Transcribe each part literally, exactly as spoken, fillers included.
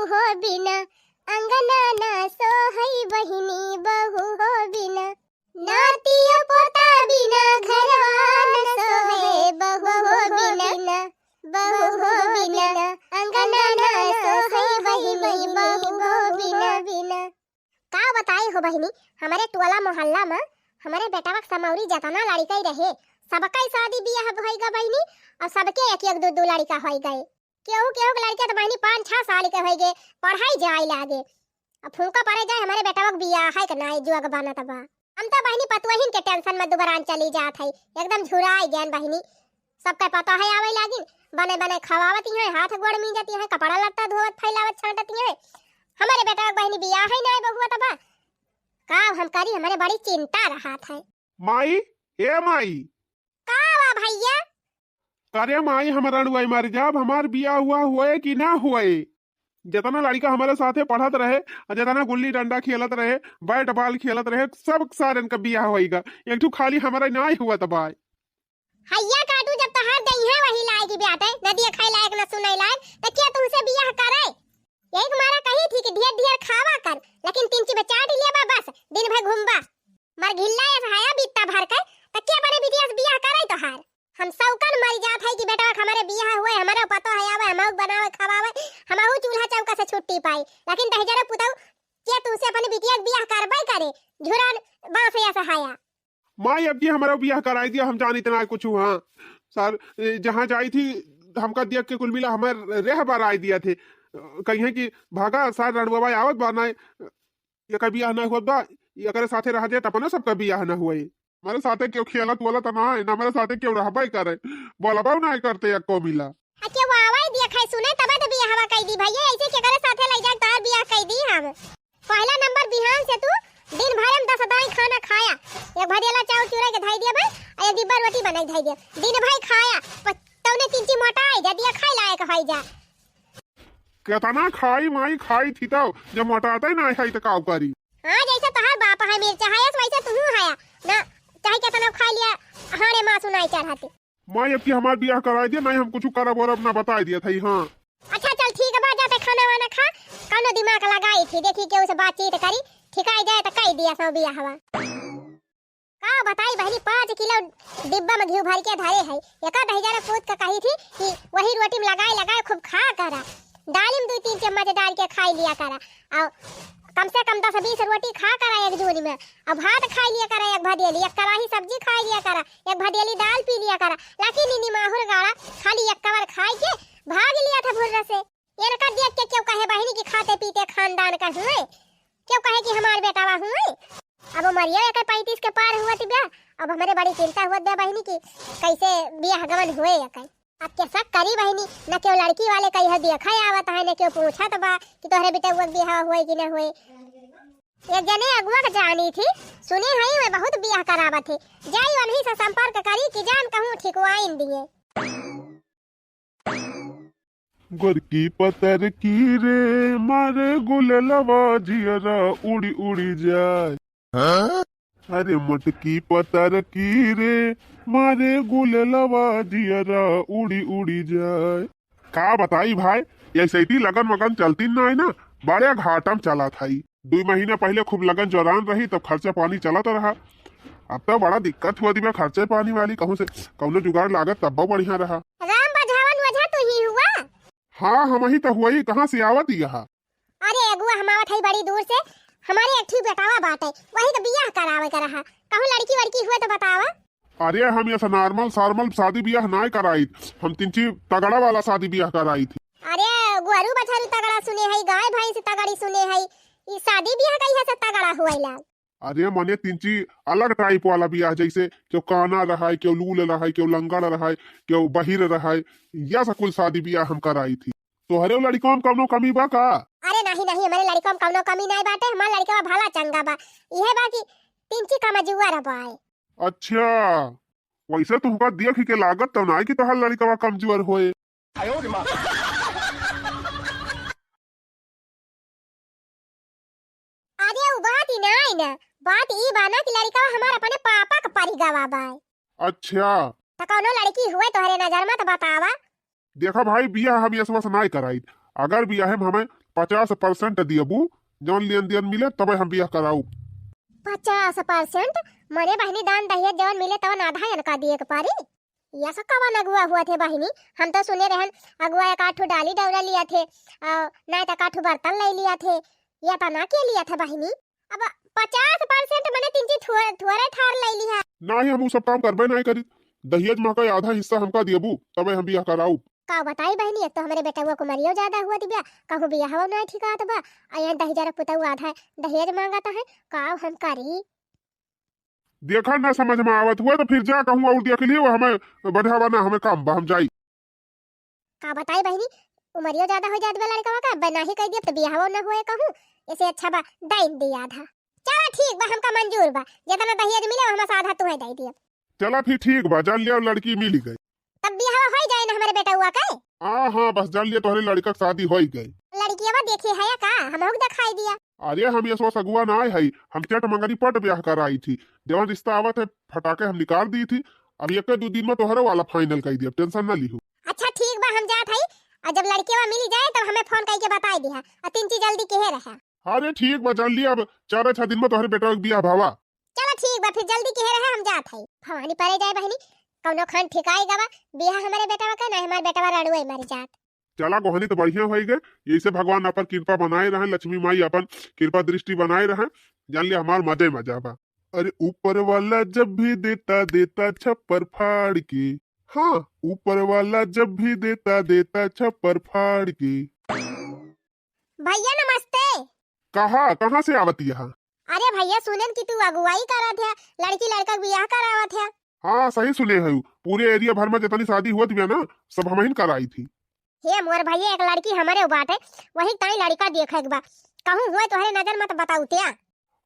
हो बिना अंगना ना सोहई बहिनी बहू हो बिना। नातियो पोता बिना घरवा न सोहे बहू हो बिना, बहू हो बिना, अंगना न सोहे बहिनी बहू हो बिना। का बताई हो बहिनी, हमरे टोला मोहल्ला में हमरे बेटवा के समौरी जतना लड़िका रहे, सबका ही शादी बियाह होई गा बहिनी, और सबके एक एक दू दू लड़िका होई गए। केहू केहू के लड़िका तो बहिनी पाँच छह साल के होई गए, पढ़ाई जाए लागे। अब फूंका पड़े जाए, हमरे बेटवा के बियाह है कि नाई जोग बनत बा। हम तो बहिनी पतुअहिन के tension में दुबरान चली जात है, एकदम झुराई गयन बहिनी। सबके पता है आवे लागिन, बने बने खवावत ही हैं, हाथ गोड़ मीजत ही हैं, कपड़ा लत्ता धोवत फैलावत छांटत ही हैं। हमरे बेटवा के बहिनी बियाह है नाई बहुआ तबा। का हम करी, हमरे बड़ी चिंता रहत है। माई, ए माई। का बा भैया? अरे माई, हम रणुआई मर जाब, हमार बियाह हुआ हुए कि ना हुए? जतना लड़िका हमरे साथे पढ़त रहे, और जतना गुल्ली डंडा खेलत रहे, bat ball खेलत रहे, सब सारन का बियाह होई गा। एक ठो खाली हमरा नाई हुआ त बा। हैया काटू, जब तोहार दइहे वही लायक बाटे, न दिए खाए लायक, न सुनाई लायक, त के तुमसे बियाह करे? यही के मारा कही थी कि ढेर ढेर खावा कर, लेकिन तीन चीज चाट लिया बा बस, दिन भर घूमबा। मर घिल्ला ऐसा हया बित्ता भर के, त के बड़े विदेश बियाह करे तोहार? हम सौकन मर जात है कि बेटवा के हमरे बियाह हुए, हमरे पतो है आवे, हमहू बनावे खवावे, हमहू चूल्हा चौका से छुट्टी पाई, लेकिन दहिजरो पुतऊ के तुमसे अपने बिटिया के बियाह करबे करे, झुरन बांस ऐसा हया। माई, अब की हमारा बियाह कराई दिया, हम जानित ना कुछ। हाँ सर, ए, जहाँ जाई थी, हमका देख के कुल मिला हमें रेह बराई दिया थे। कहिए कि भागा सर, रणुआ आवत बा ना, एकर बियाह ना होत बा, एकरे साथे रह जाए, त अपने सबका बियाह ना हुए। हमारे साथे केहू खेलत बोलत ना है, ना हमारे साथे केहू रहबे करे, बोलबो ना करते एको मिला। आ केहू आवे देखे सुने तबे तो बियाहवा कई दी भैया, ऐसे केकरे साथे ले जाके तोहार बियाह कई दी हम। पहला नंबर बिहान से तू दिन भर में दस दाई खाना खाया, एक भदेला चाउर चूरा के धई दिया भाई, आ एक डिब्बा रोटी बनाई धई दिया, दिन भर खाया, प-, तौने तीन ची मोटाई जा दिया, खाई लायक होई जा। केतना खाई माई, खाई थी तब, जब मोटाते ना है तो काऊ करी। हाँ, जैसे तोहार बाप है मिर्चा है, वैसे तू है ना, चाहे केतना खा लिया, हाड़े मासू नाई चढ़ाते। माई, अब की हमार बियाह कराई दिया, नहीं हम कुछ करब वरब ना, बताई दिया था। हाँ। अच्छा चल ठीक बा, जाते खाना वाना खा, कौनो दिमाग लगाई थी, देखी केहू से बातचीत करी, ठिकाई जाए तो कई दिया सौ बियाहवा। का बताई बहिनी, पाँच किलो डिब्बा में घी भर के धरे है, एक दहिजरा पूत का कही थी कि वही रोटी में लगाए लगाए खूब खा करा, दाल में दो तीन चम्मच डाल के खाई लिया करा, और कम से कम दस बीस रोटी खा करा एक जून में, और भात खाई लिया करा एक भदेली, एक कड़ाही सब्जी खाई लिया करा, एक भदेली दाल पी लिया करा, लेकिन इन्हीं माहुर गाड़ा खाली एक कवर खाई के भाग लिया था भुर्र से। इनका देख के क्यों कहे बहिनी कि खाते पीते खानदान का हुए, क्यों कहे कि हमार बेटावा हुए। अब उमरिया एकर पैंतीस के पार हुआ थी ब्याह, अब हमरे बड़ी चिंता हुआ दे बहिनी कि कैसे बियाह गमन हुए एकर। अब कैसा करी बहिनी, न क्यों लड़की वाले कहीं देखा आवत है, न क्यों पूछत बा कि तोहरे बेटा हुआ बियाह हुए कि न हुए। एक जने अगुआ के जानी थी, सुने हई वे बहुत बियाह करावत थी, जाई उन्हीं से संपर्क करी कि जान कहूँ ठिकवाइन दिए। गोरकी पतर की रे, मारे गुलेलवा जियरा उड़ी उड़ी जाए। हाँ? अरे मोटकी पतर की रे, मारे गुलेलवा जियरा उड़ी उड़ी जाए। का बताई भाई, ऐसे ही लगन मगन चलती ना है ना, बड़े घाटम चला था। दुई महीना पहिले खूब लगन जोरान रही, तब खर्चा पानी चलत रहा। अब तो बड़ा दिक्कत हुआ दिबा खर्चे पानी वाली, कहूँ से कौनो जुगाड़ लागत तब्बो बढ़िया रहा। राम बझावन वझा तू ही हुआ? हाँ, हम ही तो हुआ ही, कहाँ से आवत यहा? अरे अगुआ, हम आवत है बड़ी दूर से, हमारे एक ठी बेटावा बाटे, वही तो बियाह करावे का रहा, कहूँ लड़की वड़की हुए तो बतावा। अरे हम ऐसा normal सार्मल शादी बियाह नाय कराई, हम तिनची तगड़ा वाला शादी बियाह कराई थी। अरे गोरू बछरू तगड़ा सुने है, गाय भैंस तगड़ी सुने है, ई शादी बियाह कहिया से तगड़ा हुए लाग? अरे मने तिनची अलग type वाला बियाह, जैसे केहू काना रहा है, केहू लूल रहा है, केहू लंगड़ रहा है, केहू बहिर रहा है, या सा कुल शादी बियाह हम कराई थी। तोहरे लड़िकवा में कौनो कमी बा का? अरे नहीं नहीं, हमारे लड़िकवा में कौनो कमी नहीं बाटे, हमार लड़िकवा भला चंगा बा, इहे बा कि तिनची कमजुआ रह बाए। अच्छा, वैसे तुमका देख के लागत तो ना कि तोहार लड़िकवा कमजोर होए। अरे उ बात ही ना है ना, बात ई बा ना कि लड़िकवा हमार अपने पापा के परी गवा बा। अच्छा। तो कौनो लड़की हुए तोहरे नजर में तो बतावा। देखा भाई, बियाह हम यस वस नाय कराई। अगर बियाह में हमें पचास परसेंट दियबू, जौन लेन देन मिले तबे हम बियाह कराऊ। पचास परसेंट? मने बहिनी, दान दहेज जौन मिले तवन आधा इनका दिए के परी? यस कवन अगुआ हुआ थे बहिनी? हम तो सुने रहन अगुआ एक आठ ठो डाली डौरा लिया थे, और ना तो एक आठ ठो बर्तन ले लिया थे, ये तो ना के लिया थे बहिनी। अब पचास परसेंट मने तिनची थोर-, थोरे थार ले लिहा। नाही, हम उ सब काम करबे नाही करी। दहेज में का आधा हिस्सा हमका देबू, तबे हम बियाह कराऊ। का बताई बहिनी, एक तो हमरे बेटवा के उमरियो ज्यादा हुआ दिव्या, कहूँ बियाहवा नाही ठिकात बा, आ यहाँ दहेजरा पुतऊ आधा दहेज मांगत है, का हम करी? देखा ना समझ में आवत हुआ तो फिर जा कहूँ और देख लियो, हमें बढ़ावा ना, हमें काम बा, हम जाई। का बताई बहिनी, उमरियो ज्यादा हो जात बा लड़कवा का, अब नाही कह दिया तो बियाहवा ना हुए कहूँ, ऐसे अच्छा बा, दाइन दिया आधा। चला ठीक बा, हमका मंजूर बा, जितना दहेज मिले, हमें से आधा तुहे दे दिया। चला फिर ठीक बा, जान लिया लड़की मिली गई। तब बियाह होई जाए ना हमरे बेटउआ के। हाँ, हाँ, बस जान लिया तोहरे लड़का के शादी होई गई। लड़किया देखे है या का? हमहू के दिखाई दिया। अरे हम ये सो सगुआ ना आए हई, हम चट मंगनी पट ब्याह कराई थी, जवन रिश्ता आवत है फटाके हम निकाल दी थी। अब एक दो दिन में तोहरे वाला final कर दिया, tension ना लिहू। अच्छा ठीक बा, हम जात हई, और जब लड़किया मिली जाए तब हमें फोन करके बताई दिहा, और तीन चीज जल्दी कहे रहा। अरे ठीक बा, जान लिया अब चार छह दिन में तोहरे बेटा के बियाह भावा। चला ठीक बा, फिर जल्दी कहे रहा, हम जात हई। भवानी परे जाए बहिनी, कौनो खान ठिकाई गवा, बियाह हमारे बेटवा का ना, हमारे बेटवा रड़ुए मर जात। चला गोहनी तो बढ़िया होई गए, यही से भगवान अपन कृपा बनाए रहे, लक्ष्मी माई अपन कृपा दृष्टि बनाए रहे, जान लिया हमार मजे मजा बा। अरे ऊपर वाला जब भी देता, देता छप्पर फाड़ के, हाँ, ऊपर वाला जब भी देता, देता छप्पर फाड़ के। भैया नमस्ते। कहा, कहाँ से आवत यहा? अरे भैया सुनेन कि तू अगुवाई करत है, लड़की लड़का के बियाह करावत है। हाँ सही सुने है, पूरे area भर में जितनी शादी हुआ थी ना, सब हम ही कराई थी। हे मोर भैया, एक लड़की हमारे बाटे, वही ताई लड़का देखे के बा, कहूँ हुए तोहरे नजर में तो बताऊ त्या।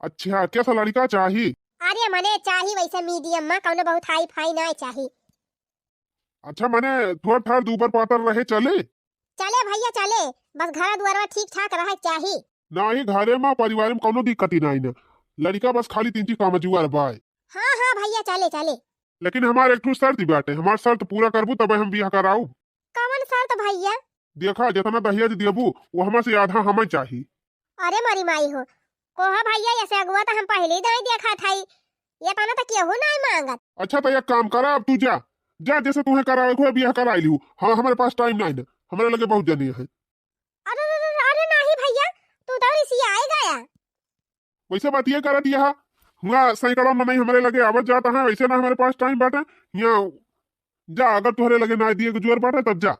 अच्छा, कैसा लड़का चाही? अरे मने चाही वैसे medium में, कौनो बहुत high-fi ना चाही। अच्छा, मने थोड़ा थार दूबर पातर रहे चले? चले भैया चले, बस घर दुआरवा ठीक ठाक रहे चाही। नाही, घरे में परिवार में कौनो दिक्कत ही नाही ना, लड़का बस खाली तिनची कमजुआर बाय। हाँ हाँ भैया चले चले। लेकिन हमार एक ठो शर्त बाटे, हमार शर्त पूरा करबू तबे हम बियाह कराऊ। कौन शर्त भैया? देखा, जितना दहेज देबू वो हमा से आधा हमें चाही। अरे मोरी माई हो, कोहा भैया, ऐसे अगुआ तो हम पहले ही दाई देखा था, ये तना तो केहू नहीं मांगत। अच्छा तो एक काम करा, अब तू जा, जा जैसे तुम्हें करावे को बियाह कराई लिहू। हाँ, हमारे पास time नहीं ना, हमारे लगे बहुत जने हैं। अरे अरे अरे, अरे नहीं भैया, तू तो रिसियाई गया। वैसे बात ये करत यहा, हुआ सैकड़ों में नहीं हमारे लगे आवत जाता है, वैसे ना हमारे पास time बाटे। यहाँ जा, अगर तुम्हारे लगे ना दिए के जोर बाटे तब जा।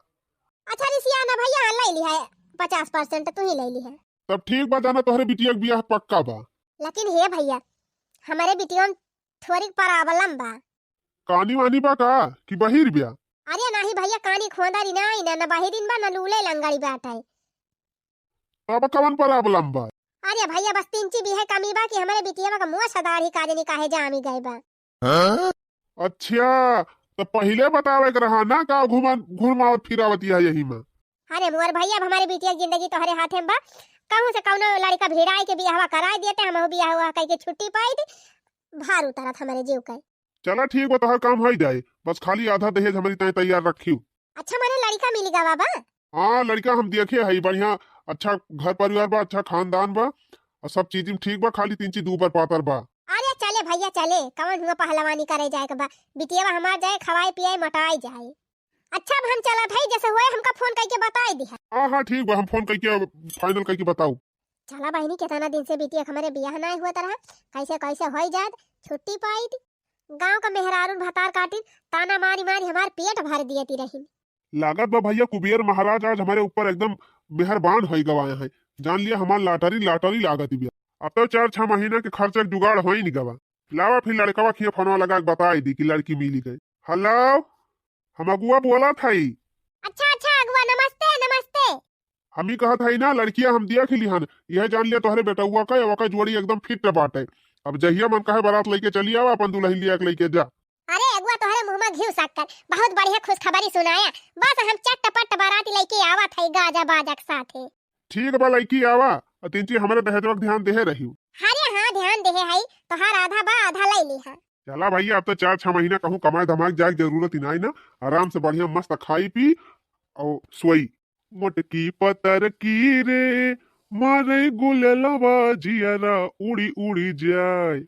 अच्छा रिसिया ना भैया, हाँ, ले ली है, पचास परसेंट तू ही ले ली है। तब ठीक बा, जाना तोहरे बिटिया के बियाह पक्का बा। लेकिन हे भैया, हमारे बिटिया में थोड़ी problem बा। कानी वानी बा का कि बहिर बिया? अरे नाही भैया, कानी खोंदरी नाही ना, ना बहिरिन बा, ना लूले लंगड़ी बाटे। तब कवन problem बा? अरे भैया, बस तिनची बिहे कमी बा कि हमारे बिटिया का मुँह सदारी का जनी काहे जामी गए बा। अच्छा, तो पहिले बतावे के रहा ना, का घुमा-, घुरमावत फिरावत यह यही में। अरे मोर भैया, अब हमारे बिटिया की जिंदगी तोहरे हाथे में बा, कहूँ से कौनो लड़का भिड़ाई के बियाहवा कराई देते, हम बियाहवा कई के छुट्टी पाई थी, भार उतरत हमारे जीव के। चला ठीक बा, तोहर काम होई जाए, बस खाली आधा दहेज हमारी ताई तैयार रखियो। अच्छा, माने लड़का मिली गवा बा? हाँ, लड़का हम देखे हई, बढ़िया, अच्छा घर परिवार बा, अच्छा खानदान बा, और सब चीज में ठीक बा, खाली तिनची दूबर पातर बा। अरे चले भैया चले, कवन हुआ पहलवानी करे जाए के बा, बिटिया हमार जाए, खवाए पियाए मोटाई जाए। अच्छा, अब हम चलत हई, जैसे होए हमका फोन करके बताई दिहा। हाँ हाँ ठीक बा, हम फोन करके final करके बताऊ। चला बहिनी, कितना दिन से बिटिया के हमारे बियाह नाय हुआ तरह, कैसे कैसे होई जात, छुट्टी पाई थी। गाँव का मेहरारून भतार काटिन ताना मारी मारी हमार पेट भर दिए ती रही। लागत बा भैया, कुबेर महाराज आज हमारे ऊपर एकदम मेहरबान होई गवाए हैं। जान लिया, हमार lottery lottery लागत बिया। अब तो चार छह महीना के खर्चा के जुगाड़ होई नहीं गवा। लावा फिर लड़कवा खिया फोनवा लगा के बताई दी कि लड़की मिली गई। Hello, हम अगुआ बोलत हई। अच्छा अच्छा अगुआ, नमस्ते नमस्ते। हम ही कहत हई ना, लड़किया हम देख लिहन, यह जान लिया तोहरे बेटउआ का, ओकर जोड़ी एकदम fit बाटे। अब जहिया मन कहे बारात लेके चली आवा, अपन दुल्हन लिया के लेके जा। अरे अगुआ, तोहरे मुँह में घिउ शक्कर, बहुत बढ़िया खुशखबरी सुनाया। बस हम चटपट बारात लेके आवत हई गाजा बाजा के साथे। ठीक बा, लइकी आवा, और तिनची हमरे दहेजवा के ध्यान देहे रहियो। अरे हाँ, ध्यान देहे हई, तोहार आधा बा, आधा ले लिहा। चला भैया, अब तो चार छह महीना कहूँ कमाए धमाए जाए के जरूरत ही नाई ना, आराम से बढ़िया मस्त खाई पी और सोई। मोटकी पतरकी रे, मारे गुलेलवा जियरा उड़ी उड़ी जाए।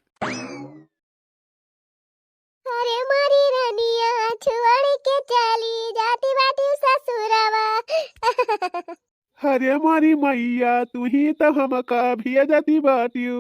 अरे मोरी रनिया छोड़ के चली जाती बाटिउ ससुरवा। अरे मोरी मैया, तू ही तो हमका भेजती बाटिउ।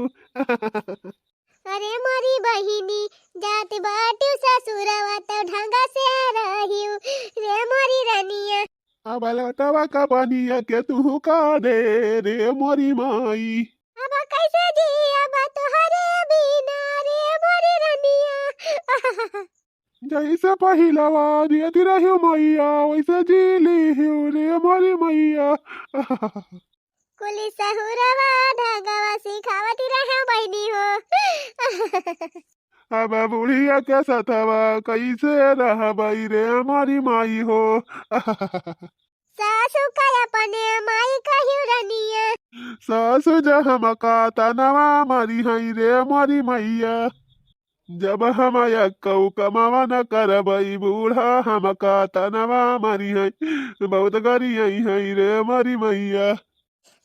अरे मोरी बहिनी, जात बाटिउ ससुरवा तो ढंग से रहिउ, रे मोरी रनिया। अब लटवा का बनिया के तू का दे, रे मोरी माई। अब कैसे जी अब तोहरे बिना, रे मोरी रनिया। जैसे पहिलवा दियत रहिउ मैया, वैसे जी लिहिउ रे मोरी मैया। कुली सहुरवा ढंगवा सिखावत रहे बहिनी हो। अब बुढ़िया के सथवा कैसे रहबई रे मोरी माई हो। सासु का अपने माई कहिउ रनिया। सासु जा हमका तनवा मरिहई रे मोरी मैया। जब हम यक्कउ कमावा न करबई, बूढ़ा हमका तनवा मरिहई, बहुत गरियइहई रे मोरी मैया।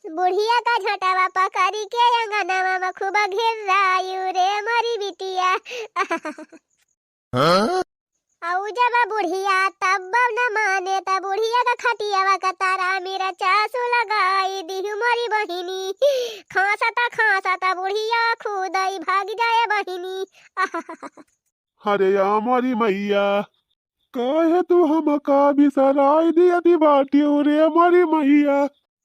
बुढ़िया का झोंटवा पकड़ी के अंगनवा में खूब घेरायु रे मोरी बिटिया। हाँ? अउ जब बुढ़िया तब न माने, त बुढ़िया का खटियावा का तारा मेरा चासु लगाई दिहु मोरी बहिनी। खांसता खांसता बुढ़िया खुदई भाग जाए बहिनी। अरे या मोरी मैया, काहे तू हमका बिसराई दियती बाटिउ रे मोरी मैया।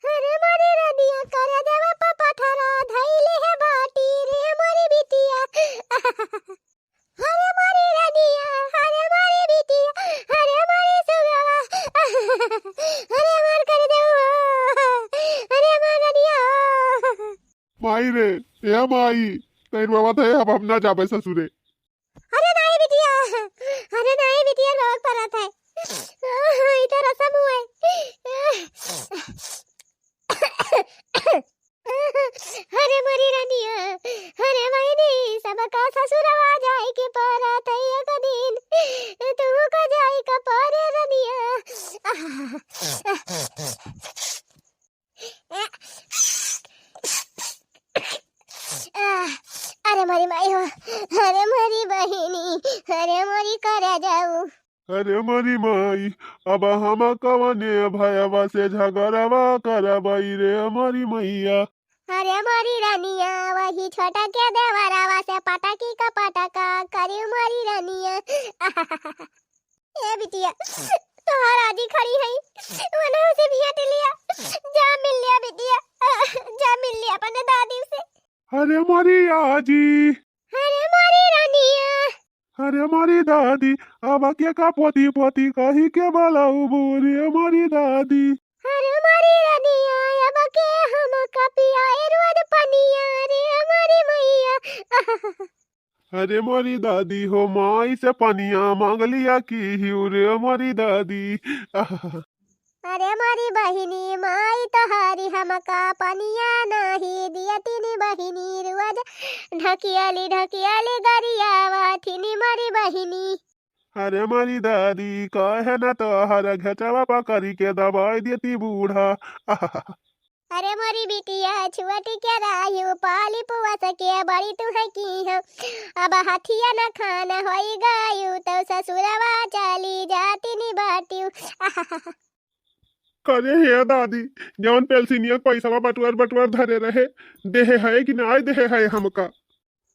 अरे मोरी रनिया, कर देवा प पथरा धइले है बाटी रे मोरी बिटिया। अरे मोरी रनिया, अरे मोरी बिटिया, अरे मोरी सुगवा, अरे मोर कर देवा, अरे मोर रनिया। माई रे, ए माई, तैर बाबा थे, अब हम ना जाबे ससुरे। अरे नाई बिटिया, अरे नाई बिटिया, रोग परत है। ई तो रसम हुए। अरे मोरी रनिया, अरे बहिनी, सबका ससुरवा जाए के परत है एक दिन, तू का जाए का परे रनिया। अरे मोरी माई हो, अरे मोरी बहिनी, अरे मोरी करे जाऊ। अरे मोरी माई, अब हम कवने भयवा से झगड़वा करबई रे मोरी मैया। अरे मोरी रनिया, वही छोटा के देवरवा से पटकी का पटका करी मोरी रनिया। ए बिटिया, तोहार आजी खड़ी है, वनहु से भेंट लिया, जा मिल लिया बिटिया, जा मिल लिया अपने दादी से। अरे मोरी आजी। अरे मोरी रनिया। अरे मोरी दादी, अब के का पोती पोती कही के बलाऊ बोरे मोरी दादी। अरे मोरी रनिया, अब के हम कपिया ए रोज पनिया रे मोरी मैया। अरे मोरी दादी हो, माई से पनिया मांग लिया की हिउ रे मोरी दादी। अरे मोरी बहिनी, माई तोहारी हमका पनिया नाही दियतिनी बहिनी, रोज ढकियाली ढकियाली गरियावा थिनी मोरी बहिनी। अरे मोरी दादी, काहे न तोहर घेचवा पकड़ी के दबाई देती बूढ़ा। अरे मोरी बिटिया, छुअटी के राहिउ पाली पुआ सके बड़ी तू है की हो। अब हथिया न खान होई गयू, तो ससुरवा चली जाती नि बाटिउ। करे हे दादी, जवन पेलसिनिया के पैसवा बटुआर बटुआर धरे रहे, देहे है कि नाय देहे है हमका?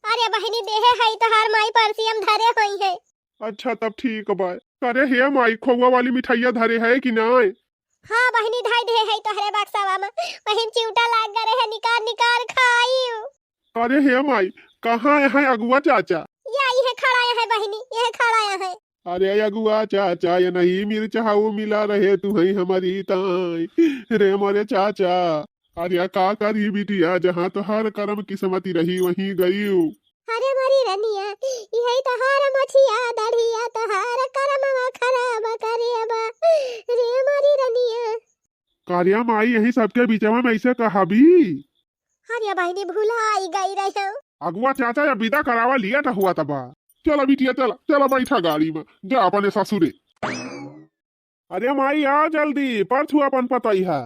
अरे बहिनी, देहे है, तोहार माई परसियम धरे होई है। अच्छा, तब ठीक बा। करे हे माई, खोआ वाली मिठाइया धरे है कि नाय? हाँ बहिनी, धई देहे है तोहरे बक्सवा में, वही में चिउटा लाग गए है, निकार निकार खाइउ। करे हे माई, कहाँ है अगुआ चाचा? या इहे खड़ा है बहिनी, इहे खड़ा है। अरे अगुआ चाचा, ये नहीं मिर्च हाउ मिला रहे तू है हमारी ताई। रे मोरे चाचा, अरे का करी बिटिया, जहाँ तोहार करम किस्मती रही वहीं गईउ। अरे मोरी रनिया, इहे तोहार मोछिया दढ़िया तोहार करमवा खराब करे बा। रे मोरी रनिया। कारिया माई, यही सबके बीचवा में ऐसे कहाबी? अरे बहिनी, भुलाई गई रहे। अगुआ चाचा, या विदा करावा, लिया ना हुआ तबा। चला बिटिया, चला, चला, बैठा गाड़ी में, जा अपने ससुरे। अरे माई, आ जल्दी, परसू अपन पतई है।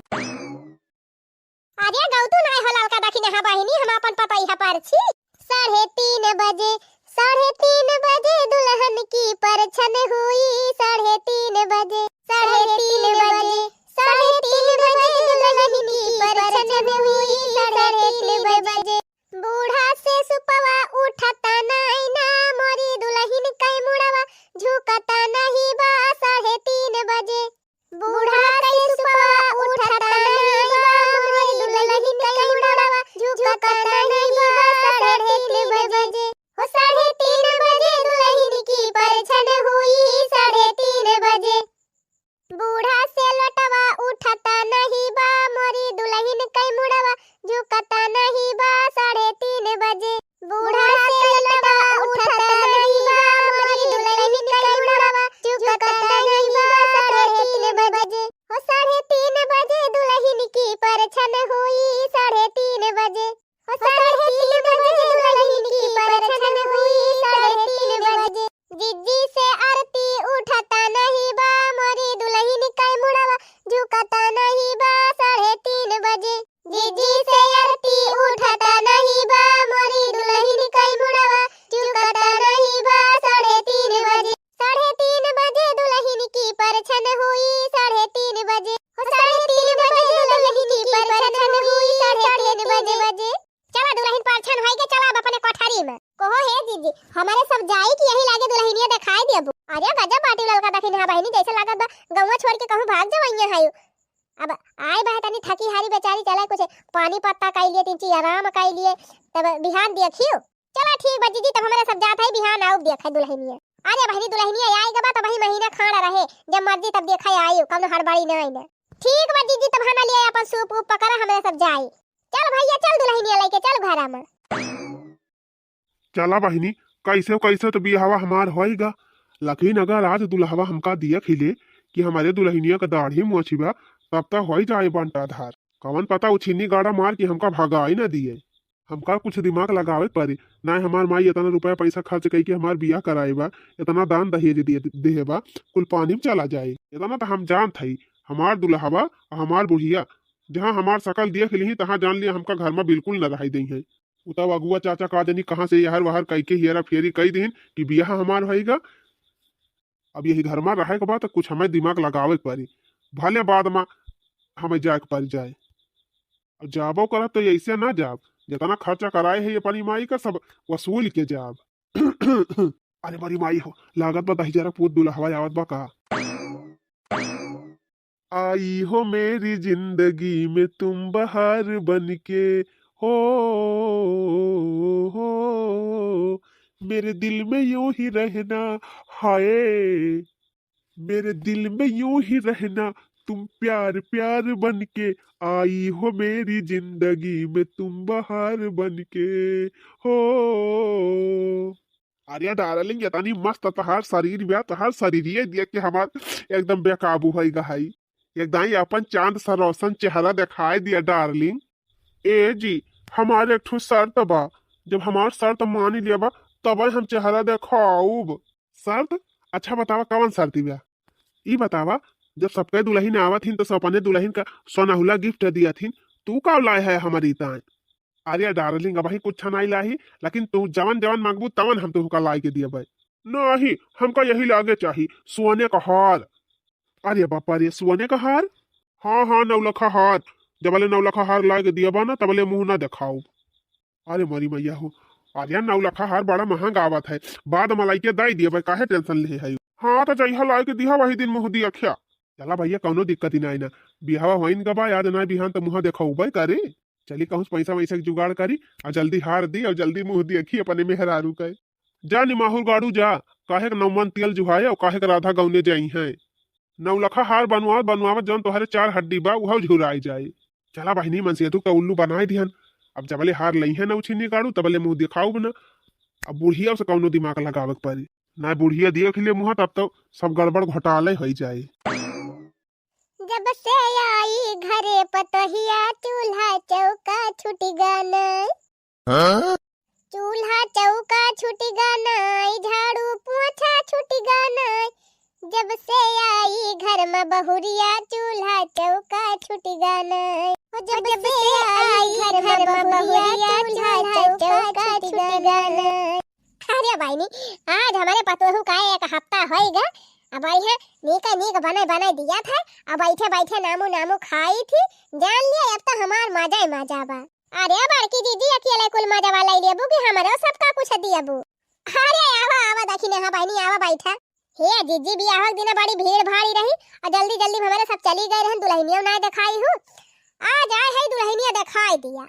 आज के गौतू नाय हो ललका दखिनहा बहिनी, हम आपन पतइहा परछी। साढ़े तीन बजे, साढ़े तीन बजे दुल्हन की परछन हुई, साढ़े तीन बजे, साढ़े तीन बजे, साढ़े तीन बजे दुल्हन की परछन हुई, साढ़े तीन बजे। बूढ़ा से सुपवा उठता नाई ना, मोरी दुल्हन कई मुड़वा झुकता नहीं बा, साढ़े तीन बजे। बूढ़ा कई सुपवा उठता नाई बा, मोरी दुल्हन कई मुड़वा झुकता नहीं बा, साढ़े तीन बजे। हो साढ़े तीन बजे दुल्हन की परछन हुई, साढ़े तीन बजे। बूढ़ा से लोटवा उठता नहीं बा, मोरी दुल्हन कई मुड़वा झुकता नहीं बा, साढ़े तीन बजे। बूढ़ा से लोटवा उठता नहीं बा, मोरी दुल्हन कई मुड़वा झुकता नहीं बा, साढ़े तीन बजे। हो साढ़े तीन बजे दुल्हन की परछन हुई, साढ़े तीन बजे। हो साढ़े तीन बजे दुल्हन की परछन हुई, साढ़े तीन बजे। जिज्जी से आरती उठता नहीं बा, मोरी दुल्हन कई मुड़वा झुकता नहीं बा, साढ़े तीन बजे। जिज्जी से आरती उठता नहीं बा, मोरी दुल्हन कई मुड़वा झुकता नहीं बा, साढ़े तीन बजे। साढ़े तीन बजे दुल्हन की परछन हुई, साढ़े तीन बजे। हो साढ़े तीन बजे दुल्हन की परछन हुई, साढ़े तीन बजे। चला दुल्हन परछन होई के चला अब अपने कोठरी में। कहो हे जिज्जी, हमरे सब जाई कि यही लागे दुल्हनिया देखाई देबू? अरे गजब बाटी ललका दखिनहा बहिनी, जैसे लागत बा गौवा छोड़ के कहूँ भाग जवइया है। अब आए बा तनी थकी हारी बेचारी, चला कुछ पानी पत्ता कई लिए, तीन चीज आराम कई लिए, तब बिहान देखियो। चला ठीक बा जिज्जी, तब हमरे सब जात है, बिहान आउब देखे दुल्हनिया। अरे बहिनी दुल्हनिया आई गबा तो वही महीना खाड़ रहे, जब मर्जी तब देखे आयु, कौनो हड़बड़ी नहीं ना। ठीक बा जिज्जी, तब हना लिए अपन सूप ऊप पकड़ा, हमरे सब जाई। चल भैया चल दुल्हनिया लेके चल घरा में। चला बहिनी, कैसे कैसे तो बियाहवा हमार होइगा, लेकिन अगर आज दुल्हवा हमका दिया खिले कि हमरे दुल्हनिया का दाढ़ी मोछी बा, तब तो होई जाए बंटाधार। कवन पता उ छिन्नी गाड़ा मार के हमका भगाई ना दिए। हमका कुछ दिमाग लगावे के पड़ी, ना हमार माई इतना रुपया पैसा खर्च कई के हमार बियाह कराए बा, इतना दान दहेज दिए, देहे बा, कुल पानी में चला जाए। इतना तो हम जानत हई, हमार दुल्हवा और हमार बुढ़िया जहाँ हमार शकल देख लिही, तहाँ जान लिया हमका घर में बिल्कुल न रहाई देई है। उ तब अगुआ चाचा का जनी कहाँ से यहर वहर कई के हेरा फेरी कई दीन कि बियाह हमार होइगा। अब यही घर में रहे के बा तो कुछ हमें दिमाग लगावे के पड़ी, भले बाद में हमें जाए के पड़ जाए। अब जाबो करब तो ऐसे ना जाब, जितना खर्चा कराए है ये अपनी माई का सब वसूल के जाब। अरे बड़ी माई हो, लागत बा दहिजरा पूत दुल्हवा आवत बा का। आई हो मेरी जिंदगी में तुम बहार बन के, हो, हो, मेरे दिल में यूं ही रहना, हाय, मेरे दिल में यूं ही रहना, तुम प्यार प्यार बन के, आई हो मेरी जिंदगी में तुम बहार बन के, हो। अरे डार्लिंग, इतनी मस्त तहार शरीर बा, तहार शरीरिये देख के हमार एकदम बेकाबू होई गई। एकदम ही अपन चांद सा रोशन चेहरा दिखाई दिया डार्लिंग। ए जी, हमार एक ठो शर्त बा, जब हमार शर्त मानी लेबा तब हम चेहरा देखाउब। शर्त? अच्छा बतावा कवन शर्त बा? ई बतावा, जब सबके दुल्हन आवत हिन तो सब अपने दुल्हन का सोनहुला गिफ्ट दियत हिन, तू का लाए है हमारी ताए? अरे डार्लिंग, अबही कुछ नहीं लाही, लेकिन तू जवन जवन मांगबू तवन हम तुहका लाई के दियबे। नहीं, हमका यही लागे चाही, सोने का हार। अरे बापा रे, सोने का हार? हाँ हाँ, नौलखा हार। जबले नौलखा हार लाए के दियबा ना, तबले मुंह ना देखाउब। अरे मोरी मैया हो, अरे नौलखा हार बड़ा महंग आवत है, बाद में लाई के दे दियबे, काहे टेंशन ले है? हाँ तो जइहा लाई के दिहा वही दिन मुंह दिया ख्या। चला भैया, कौनो दिक्कत ही नहीं ना, बिहावा होइन का बा, आज ना बिहान तो मुंह देखाउबे करे। चली कहूँ पैसा वैसा के जुगाड़ करी, और जल्दी हार दी और जल्दी मुंह देखी अपने मेहरारू के। जा निमाहुर गाड़ू जा, काहे के नौमन तेल जुहाए और काहे के राधा गौने जाई है। नौलखा हार बनवावत बनवावत जौन तोहरे चार हड्डी बा उहव झुराई जाए। चला बहिनी, मनसेतु का उल्लू बनाए दिहन। अब जबले हार लई है ना उछिन्नी गाड़ू तबले मुंह देखाउब ना। अब बुढ़िया से कौनो दिमाग लगावे के पड़ी, ना बुढ़िया देख ले मुंह तब तो सब गड़बड़ घोटाले होई जाए। जब से आई घरे पतोहिया, चूल्हा चौका छूटि गा नाई। हाँ? चूल्हा चौका छूटि गा नाई, झाड़ू पोछा छूटि गा नाई। जब से आई घर में बहुरिया, चूल्हा चौका छूटि गा नाई। हो जब से आई बहुरिया चूल्हा चौका छूट गन। अरे बहिनी, आज हमरे पतोहू का एक हफ्ता होइगा, अब बढ़िया नीक नीक बने बने दियाथे, अब बैठे बैठे नामू नामू खाइथी। जान लिया, अब तो हमार मजा ही मजा बा। अरे बड़की दीदी, अकेले कुल मजा वाला ही लेबू कि हमरो सबका कुछ दियबू? अरे आवा आवा दखिनहा बहिनी, आवा बैठा। हे जिज्जी, बियाह के दिन बड़ी भीड़ भाड़ी रही और जल्दी जल्दी में हमरे सब चली गए रहन, दुल्हनिया नाय देखाई हूँ। आज आए है दुल्हनिया देखाई दिया।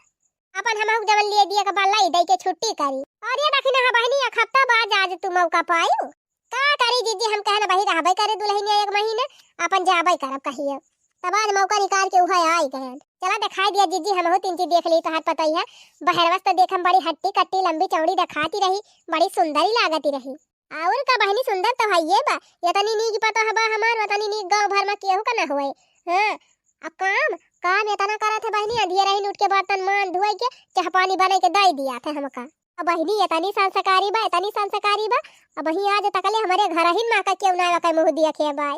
अपन हमहू जवन लिए दिया के बल्ला दे के छुट्टी करी। अरे दखिनहा बहिनी, एक हफ्ता बाद आज तू मौका पायू। का करी जिज्जी, हम कहन वही रहबे करे दुल्हनिया एक महीना, अपन जाबे करब कहियो। तब आज मौका निकाल के उहे आई गए। चला देखाई दिया जिज्जी, हमहू तीन चीज देख ली तोहार पतोहिया। बहरवा से तो देख हम बड़ी हट्टी कट्टी लंबी चौड़ी देखाती रही, बड़ी सुंदरी लागती रही। और का बहिनी, सुंदर तो हइये बा, यतनी नीक पतोह बा हमार, वतनी नीक गाँव भर में केहू का ना होए। हाँ, अब काम, काम यतना करत है बहिनी, अधिया रही उठ के बर्तन मान धोए के, चाह पानी बने के दे दिया थे हमका। अब बहिनी यतनी संस्कारी बा, यतनी संस्कारी बा, अब वही आज तकले हमरे घर ही माँ का केहू ना ओके मुँह दिया खे बाय।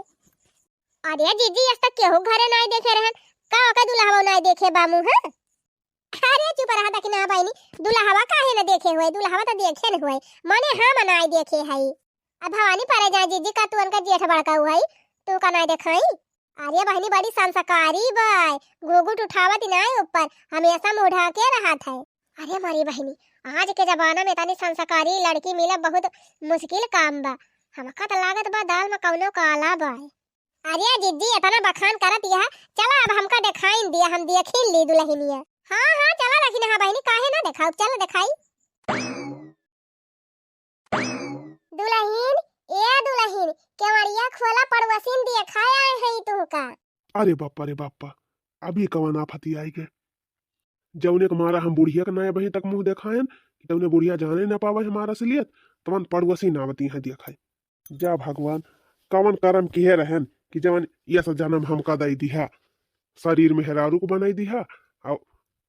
अरे जिज्जी, आज तक केहू घरे नाय देखे रहन, का ओके दुल्हवा नाय देखे बा मुँह? अरे चुप रहा दखिनहा बहिनी, दुल्हवा काहे न देखे हुए, दुल्हवा तो देखे न हुए, माने हम नाय देखे हई। अब भवानी परे जाए जिज्जी, का तू उनका जेठ बड़का हुआ है, तू का नाय देखाई? अरे बहिनी बड़ी संस्कारी बाय, घूघूट उठावत ही नाय ऊपर, हमेशा मुँह ढाके रहत है। अरे मारी बहिनी, आज के जमाना में इतनी संस्कारी लड़की मिला बहुत मुश्किल काम बा, हमका तो लागत बा दाल में कौनो काला बाय। अरे जिज्जी, इतना बखान करत यह, चला अब हमका देखाइन दिया, हम देखिन ली दुल्हनिया। हाँ, हाँ, चला दखिनहा बहिनी, काहे ना देखाऊ, चला देखाई। दुल्हन, ए दुल्हन, केवड़िया खोला, पड़ोसिन देखाए आए हैं तुहका। अरे बापा रे बापा, अभी कवन आफती आई गए। जौने के मारा हम बुढ़िया के ना अबहीं तक मुँह देखाएन, कि तौने बुढ़िया जाने ना पावे हमार असलियत, तवन पड़ोसिन आवती हैं देखाए। जा भगवान, कवन करम किहे रहन कि जवन यस जनम हमका दई दिहा, शरीर मेहरारू को बनाई दिहा, और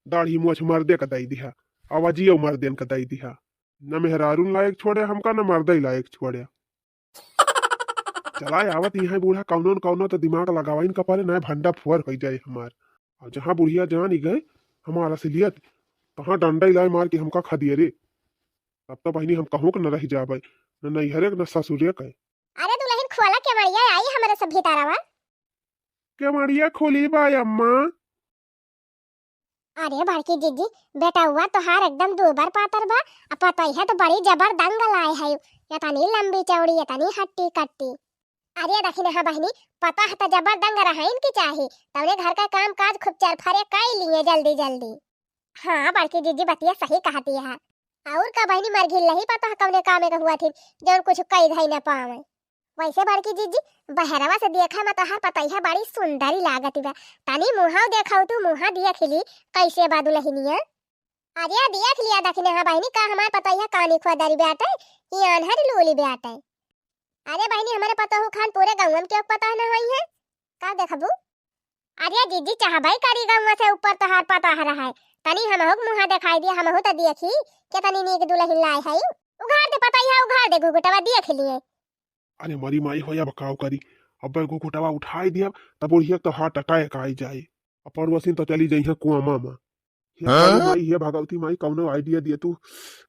दाढ़ी मोछ मर्दे का दई दिहा, आवाजियो मर्देन का दई दिहा। न मेहरारू लायक छोड़े हमका, न मर्दे लायक छोड़े। चला आवत यहाँ बूढ़ा, कौनो न कौनो तो दिमाग लगावाइन कपारे, ना भंडा फुअर हो जाए हमार। और जहाँ बुढ़िया जान ही गए हमार असलियत, तहाँ डंडा ही लाए मार के हमका खदियरे। तब तो बहिनी हम कहूँ के न रह जाबे, न नैहरे के, न ससुरे के। अरे दुल्हन खोला केवड़िया, आई हमरे सब भीतरवा। केवड़िया खोली बा अम्मा। अरे बड़की जिज्जी, बेटउआ तोहार एकदम दूबर पातर बा, आ पतोहिया तो बड़ी जबर दंग लाए है, इतनी लंबी चौड़ी, इतनी हट्टी कट्टी। अरे दखिनहा बहिनी, पतोह तो जबर दंग रहइन की चाही, तौने घर का काम काज खूब चरफरे कई लिए जल्दी जल्दी। हाँ बड़की जिज्जी, बतिया सही कहती है। और का बहिनी, मरघिल्लही पतोह कौने कामे का हुआ थी, जौन कुछ कई धई न पावे। वैसे बड़की जिज्जी, बहरवा से देखे में तोहार पतोहिया बड़ी सुंदरी लागत बा। तनी मुँहा देखाऊ तू, मुँहा देख ली, कैसे बा दुल्हनिया? अरे देख लिया दखिनहा बहिनी, का हमार पतोहिया कानी खोदरी बाटे, ई आन्हर लूली बाटे। अरे बहिनी, हमरे पतोहू खान पूरे गौवन के पतोह न होई है, का देखबू? अरे जिज्जी, चाहबे करी गौवा से ऊपर तोहार पतोह रहे, तनी हमहू के मुँहा देखाई दिया, हमहू तो देखी, केतनी नीक दुल्हन लाए है। उघार दे पतोहिया, उघार दे घुघुटवा, देख लिए। अरे मरी माई हो, अब काव करी, अब घुघुटवा उठाई दिया, तब बुढ़िया तो heart attack आई जाए, अब पड़ोसिन तो चली जइहे कुआं में। हे हाँ? काली माई, हे भगवती माई, कौनो idea दिए तू,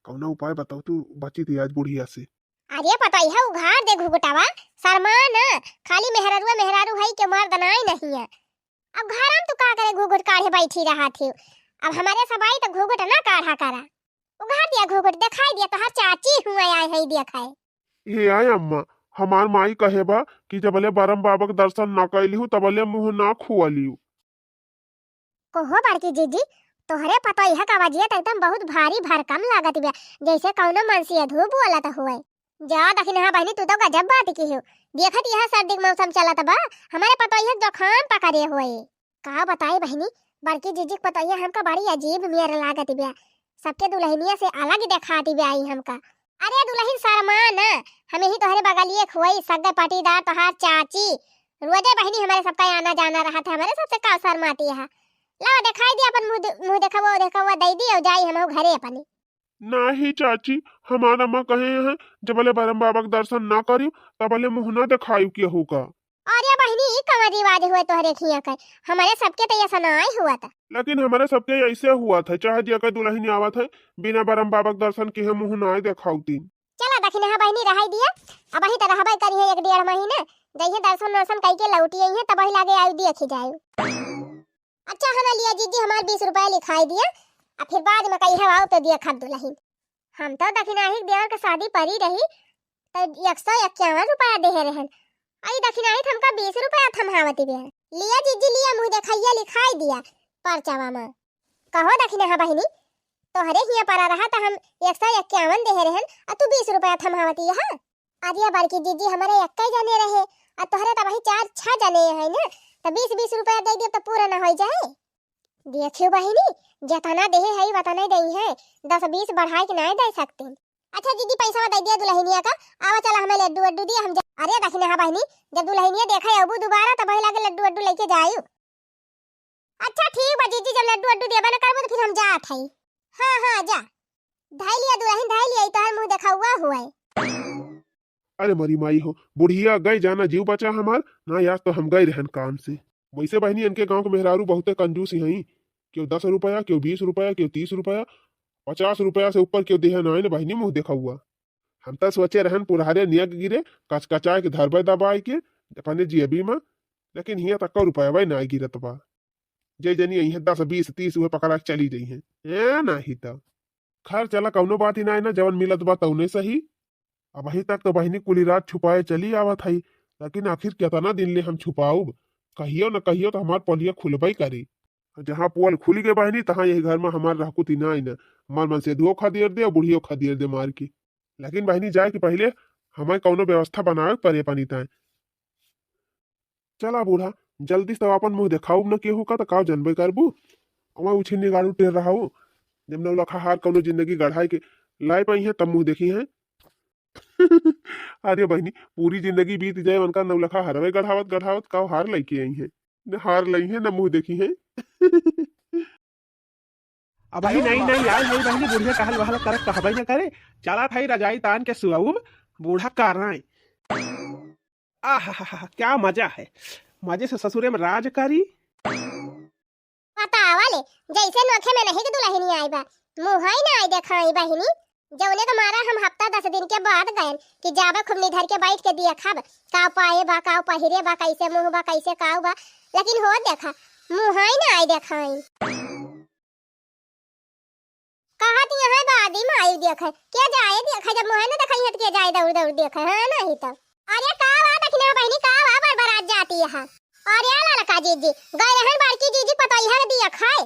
कौनो उपाय बताओ तू, बची थी आज बुढ़िया से। अरे पतोहिया, उघार दे घुघुटवा, शर्मा ना, खाली मेहररुआ मेहरारू है के मर्द नाई नहीं है। अब घर में तू का करे घुघुट काढ़े बैठी रहा थी, अब हमारे सब आई तो घुघुट ना काढ़ा करा। उघार दिया घुघुट, देखाई दिया तोहार चाची हुआ आए है देखाए। हे आय अम्मा, हमार माई कहे बा कि जबले बरम बाबा के दर्शन ना कैली हूँ तबले मुँह ना खुआली हूँ। कोहो बड़की जिज्जी, तोहरे पतोहिया का आवाजिया त एकदम बहुत भारी भरकम लागत बा, जैसे कौनो मनसिया धू बोलत हुए। जा दखिनहा बहिनी, तू तो गजब बात की हो। देखत यह सर्दी के मौसम चलत बा, हमारे पतोहिया के जुकाम पकड़े हुए। का बताई बहिनी, बड़की जिज्जी के पतोहिया हमका बड़ी अजीब नियर लागत बा, सबके दुल्हनिया से अलग देखात बा आई हमका। अरे दुल्हन शर्मा ना, हम यही तोहरे बगलिए के हुई, सगे पटीदार तोहार चाची। रोजे बहिनी हमारे सबका आना जाना रहत है, हमारे सबसे का शर्माती है। लावा देखाई दी अपन मुँह दे-, मुँह देखावा, देखावा दे दी और जाई हम घरे अपने। नाही चाची, हमार अम्मा कहे हैं, जबले बरम बाबा के दर्शन ना करियो, तबले मुँह ना देखायु केहू का। अरे बहिनी, ई कवन रिवाज हुआ तोहरे खिया के? हमरे सबके तो ऐसा नाहीं हुआ था। लेकिन हमरे सबके ऐसे हुआ था, चाहे जेकर दुलहिन आवत है, बिना बरम बाबा के दर्शन किहे मुँह नाहीं देखाउतीन। चला दखिनहा बहिनी, रहै दिया, अबहीं तो रहबै करिहे एक डेढ़ महीना, जइहे दर्शन वर्शन कइके लौटि अइहे, तबहीं लागे आयु देखि जायु। अच्छा, हना लिया जीजी, हमार बीस रुपया लिखाई दिया, आ फिर बाद में कहिहे आउ तो दिया खब दुलहिन। हम तो दखिनाही देवर के शादी परी रही, तो एक सौ इक्यावन रुपया देहे रहन। आई दखिनाही तो हमका बीस रुपया थम्हावती बेहन। लिया जीजी, लिया, मुँह देखइया लिखाई दिया पर्चवा में। कहो दखिनहा बहिनी, तोहरे हियाँ परा रहा तो हम एक सौ इक्यावन देहे रहन, आ तू बीस रुपया थम्हावती यहाँ। अरे बड़की जीजी, हमरे एक्कै जने रहे, आ तोहरे तो वही चार छह जने है ना, तो बीस बीस रुपया दे दियो तो पूरा ना होइ जाए। देखियो बहिनी, जेतना देहे है वतनै देइहे, दस बीस बढ़ाइ के नाहीं दे सकतीन। अच्छा जीजी, पैसा दे दिया दुलहिनिया का, आवा चला हमें लड्डू वड्डू दिया हम जा। अरे दखिनहा बहिनी, जब दुलहिनिया देखै अबू दुबारा तब वही लागे लड्डू वड्डू लइके जायु। अच्छा ठीक बा जीजी, जब लड्डू वड्डू देबे न करबो तो फिर हम जात हई। हाँ हाँ जा, धइ लिया दुलहिन, धइ लिया, ई तोहर मुँह देखउआ हुआ है। अरे मरी माई हो, बुढ़िया गए जाना जीव बचा हमार, ना यार तो हम गए रहन काम से। वैसे बहिनी, इनके गाँव के मेहरारू बहुते कंजूस हईं, केहू दस रुपया, केहू बीस रुपया, केहू तीस रुपया, पचास रुपया से ऊपर केहू देहे नाहीं न बहिनी मुँह देखउआ। हम त सोचे रहन पुरहरे नियक गिरे, कचकचाए के धरबे दबाए के, अपने जेबी में, लेकिन हियाँ तक रुपया नाहीं गिरत बा। जे जनी अइहें दस बीस तीस उहे पकड़ा के चली जइहें। ए नाहीं त। खैर चला कउनो बात ही नाहीं ना, जवन मिलत बा तउने सही। अबहीं तक तो बहिनी कुली राज छुपाए चली आवत हई, लेकिन आखिर केतना दिन ले हम छुपाउब? कहियो न कहियो तो हमार पोलिया खुलबे करी। जहाँ पोल खुलि गे बहिनी, तहाँ यही घर में हमार रहकुती नाहीं ना। हमार मनसेधुओ खदेर दे अउर बुढ़ियो खदेर दे मार के। लेकिन बहिनी जाए के पहिले हमें कउनो व्यवस्था बनावे के परे अपनी ताए। चला बूढ़ा, जल्दी से अपन मुँह देखाउब न केहू का, त का जनबे करबू? ओमा उछिन्नी गाड़ू टेर रहाऊ, जब नौलखा हार कउनो जिंदगी गढ़ाए के लाए पाई है, तब मुँह देखी है। अरे बहिनी, पूरी जिंदगी बीत जाए उनका नौलखा हरवे गढ़ावत गढ़ावत, का हार लइके आई है? न हार लई है, न मुँह देखी है। अबहीं नई नई आए हई बहिनी, बुढ़िया कहल वहल करत कहबे न करे। चला थाई रजाई तान के सुअउब, बूढ़ा कारनाई। आहा, क्या मजा है, मजे से ससुरे में राज करी। बतावा ले, जैसे नोखे में नहीं के दुलहिनी आई बा, मुँहई नाई देखाई बहिनी। जौने के मारा हम हफ्ता दस दिन के बाद गयन कि जाबे खूब निधर के बैठ के देखब, काव पाए बा, काव पहिरे बा, कैसे मुँह बा, कैसे काव बा, लेकिन हो देखा, मुँहई नाई देखाई। कहत यहाँ बादी माई देखे, के जाए देखे, जब मुँहे न देखाई है तो के जाए दौड़ दौड़ देखे, हाँ नहीं तो। अरे का बा दखिना बहिनी, का बा बरबरात जाती है? अरे ललका जीजी, गए रहन बड़की जीजी पतोहिया के दिया खाए।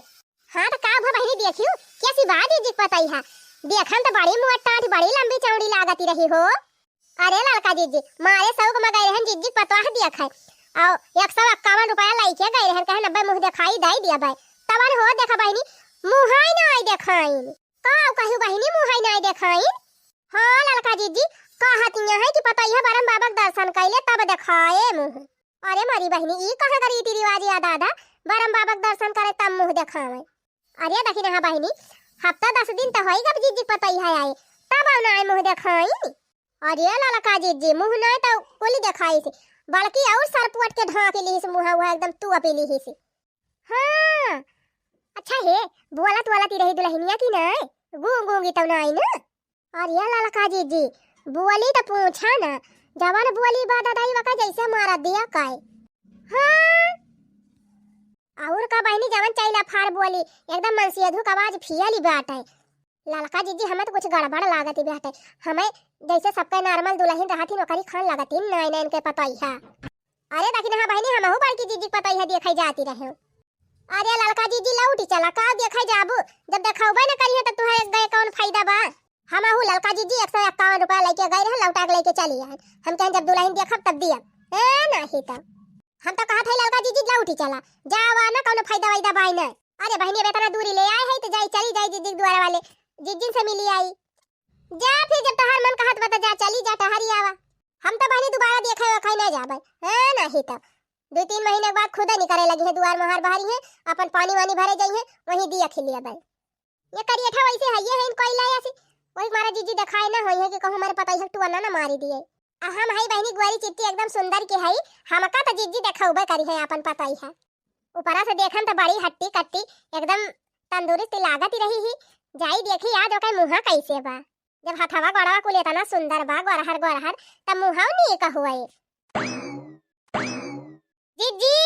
हाँ तो का भा बहिनी देखियो, कैसी बा जीजी पतोहिया? देखन तो बड़ी मोट टाँट, बड़ी लंबी चौड़ी लागती रही हो। अरे ललका जीजी, मारे सौक में गए रहन जीजी पतोह दिया खाए। और एक सौ इक्यावन रुपया लइके गए रहन, कहे नब्बे मुँह देखाई दे दिया बाय। तबन हो देखा बहिनी, मुँहई नाई देखाइन। का कहू बहिनी, मुँहई नाई देखाइन? हाँ ललका जीजी, कहत यहाँ है कि पतोहिया बरम बाबा के दर्शन कैले तब देखाए मुँह। अरे मरी बहिनी, ई कहाँ का रीति रिवाज या दादा, बरम बाबा के दर्शन करे तब मुँह देखावे? अरे दखिनहा बहिनी, हफ्ता दस दिन तो होई गब जीजी पतोहिया आए, तब नाई मुँह देखाई। अरे ललका जीजी, मुँह नाई तो कुल देखाई से, बल्कि और सरपुअट के ढाँक लिहिस मुँह, वह एकदम तू अपी लिहिस। हाँ, अच्छा हे, बोलत बोलत ही रही दुलहिनिया की नाई, गूंग गूंगी तो नाई ना। अरे ललका जीजी, बोली तो पूछा ना, जवन बोली बा दादा, ई वका जैसे मारा दिया काय। हाँ, और का बहिनी, जवन चैला फार बोली, एकदम मनसेधू का आवाज फियली बाटे। ललका जीजी, हमें तो कुछ गड़बड़ लागत ही बाटे। हमें जैसे सबके normal दुलहिन रहत ही, ओकरी खान लागत ही, नाई नाई इनके पतोहिया। अरे दखिनहा बहिनी, हमहू बड़की जीजी के पतोहिया देखै जाती रहे। अरे ललका जीजी, लौटी चला, का देखै जाबू? जब देखौबे न करिहे तो तुहरे गए कौन फायदा बा? हमहू ललका जीजी एक सौ इक्यावन रुपया लइके गए रहे, लौटा के लइके चली आए। हम कहन जब दुलहिन देखब तब दियब। ए नाही तो। हम तो कहत है ललका जीजी लौटी चला, जावा ना, कौनो फायदा वायदा बाई ना। अरे बहिनी, अब इतना दूरी ले आए है तो जाई, चली जाई जीजी के दुआरे वाले, जीजी से मिली आई। जा फिर, जब तोहार मन कहत बा त जा, चली जा, टहरी आवा। हम तो बहिनी दोबारा देखे ओखे ना जाबे, हाँ नाही तो। दो तीन महीने के बाद खुदे निकरे लगी है, दुआर मोहार बहरी है, अपन पानी वानी भरे जाई है, वहीं दिया खिलिया बे। ये करियठा वैसे है, ये है इनको इलाया से, वही मारा जीजी देखाए ना होई है कि कहूँ हमारे पता ही है टुअना ना मारी दिए। हम हई बहिनी गोरी चिट्टी एकदम सुंदर की हई, हमका त जिज्जी देखउबे करिहैं आपन पतोहिया। ऊपरा से देखन त बड़ी हट्टी कट्टी एकदम तंदुरुस्त लागत ही रही ही। जाई देखी आज ओकर मुँहा कैसे बा। जब हथवा गोड़वा कुल एतना सुंदर बा, गोरहर गोरहर, त मुँहौ नीक होए। जिज्जी,